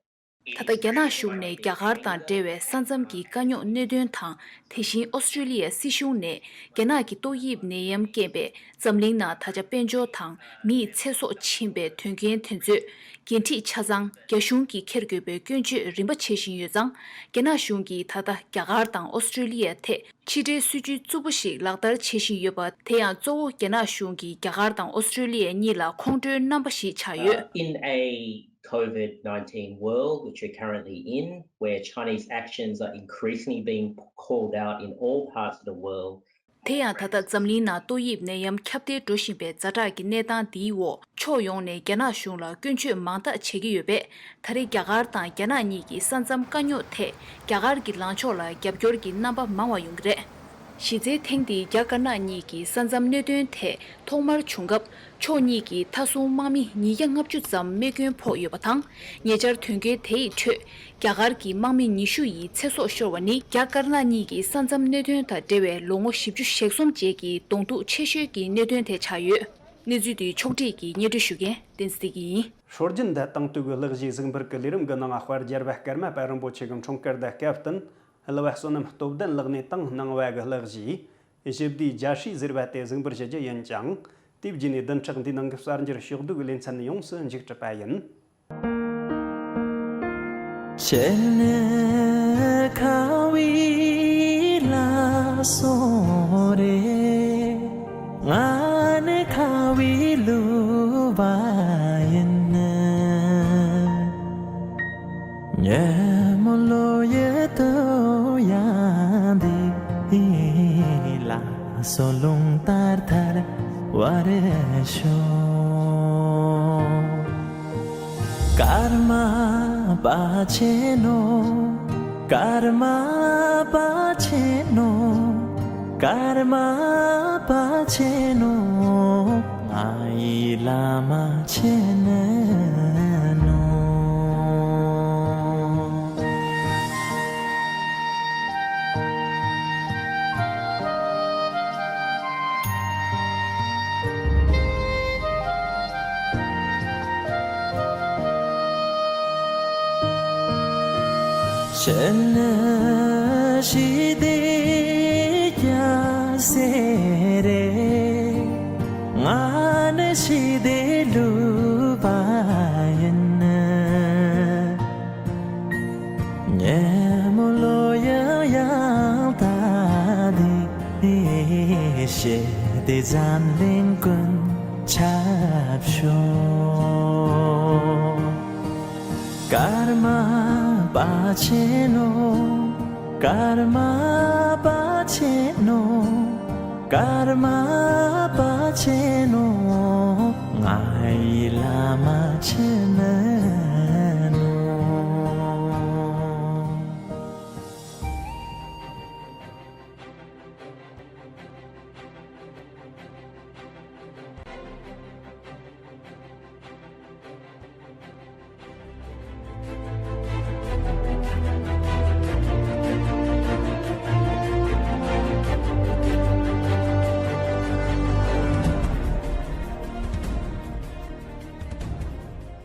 ད་ལྟ་རྒྱ་ནག་གཞུང་ནས་རྒྱ་གར་དང་འབྲེལ་བའི་ས་མཚམས་ཀྱི་དཀའ་རྙོག་གནད་དོན་དང་། དེ་བཞིན་ཨོ་སི་ཀྲེ་ལི་ཡ་སྲིད་གཞུང་ནས་རྒྱ་ནག་གི་ཏོག་དབྱིབས་ནད་ཡམས་རྐྱེན་པས་འཛམ་གླིང་ནང་ད་ཆ་དཔལ་འབྱོར་དང་མིའི་ཚེ་སྲོག་ཕྱིན་པའི་དོན་རྐྱེན་དེ་ཚོའི་འགན་འཁྲི་ཆ་ཚང་རྒྱ་གཞུང་གིས་འཁྱེར་དགོས་པའི་སྐྱོན་བརྗོད་རིམ་པ་བྱེད་བཞིན་ཡོད་ཙང་། རྒྱ་ནག་གཞུང་གིས་ད་ལྟ་རྒྱ་གར་དང་ཨོ་སི་ཀྲེ་ལི་ཡ་ཐད་ཕྱི་འབྲེལ་སྲིད་ཇུས་རྩུབ་པོ་ཞིག་ལག་བསྟར་བྱེད་བཞིན་ཡོད་པ། དེ་ཡང་གཙོ་བོ་རྒྱ་ནག་གཞུང་གིས་རྒྱ་གར་དང་ཨོ་སི་ཀྲེ་ལི་ཡ་གཉིས་ལ་ཁོང་ཁྲོའི་རྣམ་པ་ཞིག་ཆགས་ཡོད། Uh, in a COVID nineteen world, which we're currently in, where Chinese actions are increasingly being called out in all parts of the world, དེ་ཡང་ད་ལྟ་འཛམ་གླིང་ནང་ཏོག་དབྱིབས་ནད་ཡམས་ཁྱབ་གདལ་འགྲོ་བཞིན་པའི་ཛ་དྲག་གི་གནས་སྟངས་འདིའི་འོག་ཕྱོགས་ཡོངས་ནས་རྒྱ་ནག་གཞུང་ལ་སྐྱོན་བརྗོད་མང་དག་བྱེད་ཀྱི་ཡོད་པས། ད་རེས་རྒྱ་གར་དང་རྒྱ་ནག་གཉིས་ཀྱི་ས་མཚམས་དཀའ་རྙོག་ཐད་རྒྱ་གར་གྱི་ལངས་ཕྱོགས་ལ་རྒྱབ་སྐྱོར་གྱི་རྣམ་པ་མང་བ་ཡོང་གི་རེད། གཞི་རྩའི་ཐེངས་འདིའི་རྒྱ་དཀར་ནག་གཉིས་ཀྱི་ས་མཚམས་གནད་དོན་ཐད་ཐོག་མར་བྱུང་སྐབས། ཕྱོགས་གཉིས་ཀྱིས་མཐའ་སྲུང་དམག་མི་ཉིས་བརྒྱ་ལྔ་བཅུ་ཙམ་རྨས་སྐྱོན་ཕོག་ཡོད་པ་དང་། ཉེ་ཆར་དོན་རྐྱེན་དེ་ཡི་ཁྲོད་རྒྱ་གར་གྱི་དམག་མི་ཉི་ཤུ་ཡི་ཚེ་སྲོག་ཤོར་བ་ནི། རྒྱ་དཀར་ནག་གཉིས་ཀྱི་ས་མཚམས་གནད་དོན་དང་འབྲེལ་བའི་ལོ་ངོ་བཞི་བཅུ་ཞེ་གསུམ་རྗེས་ཀྱི་གདོང་ཐུག་ཆེ་ཤོས་ཀྱི་གནད་དོན་དེ་ཆགས་ཡོད། གནས་ཚུལ་འདི་ཕྱོགས་སྒྲིག་གིས་སྙན་སྒྲོན་ཞུ་མཁན་བསྟན་འཛིན་བདེ་སྐྱིད་ཡིན། སྲོལ་རྒྱུན་བརྡ་དང་དུས་ཀྱི་གླུ་གཞས་གཟིགས་འབུལ་གྱི་ལས་རིམ་གྱི་ནང་། དཔལ་རྒྱལ་བ་ཀརྨ་པ་རིན་པོ་ཆེ་གི་འཁྲུངས་སྐར་དང་སྐབས་བསྟུན། གླུ་བ་བསོད་ནམས་སྟོབས་ལྡན་ལགས་ནས་བཏང་གནང་བ་གི་གླུ་གཞས། ཞི་བདེའི་རྒྱལ་སྲས་ཟེར་བ་དེ་གཟིགས་འབུལ་ཞུ་རྒྱུ་ཡིན་ཅིང་། དེའི་རྗེས་ནས་བདུན་ཕྲག་འདིའི་ནང་གི་གསར་འགྱུར་ཕྱོགས་བསྡུས་ཀྱི་ལེ་ཚན་ཡོངས་སུ་མཇུག་གྲུབ་པ་ཡིན།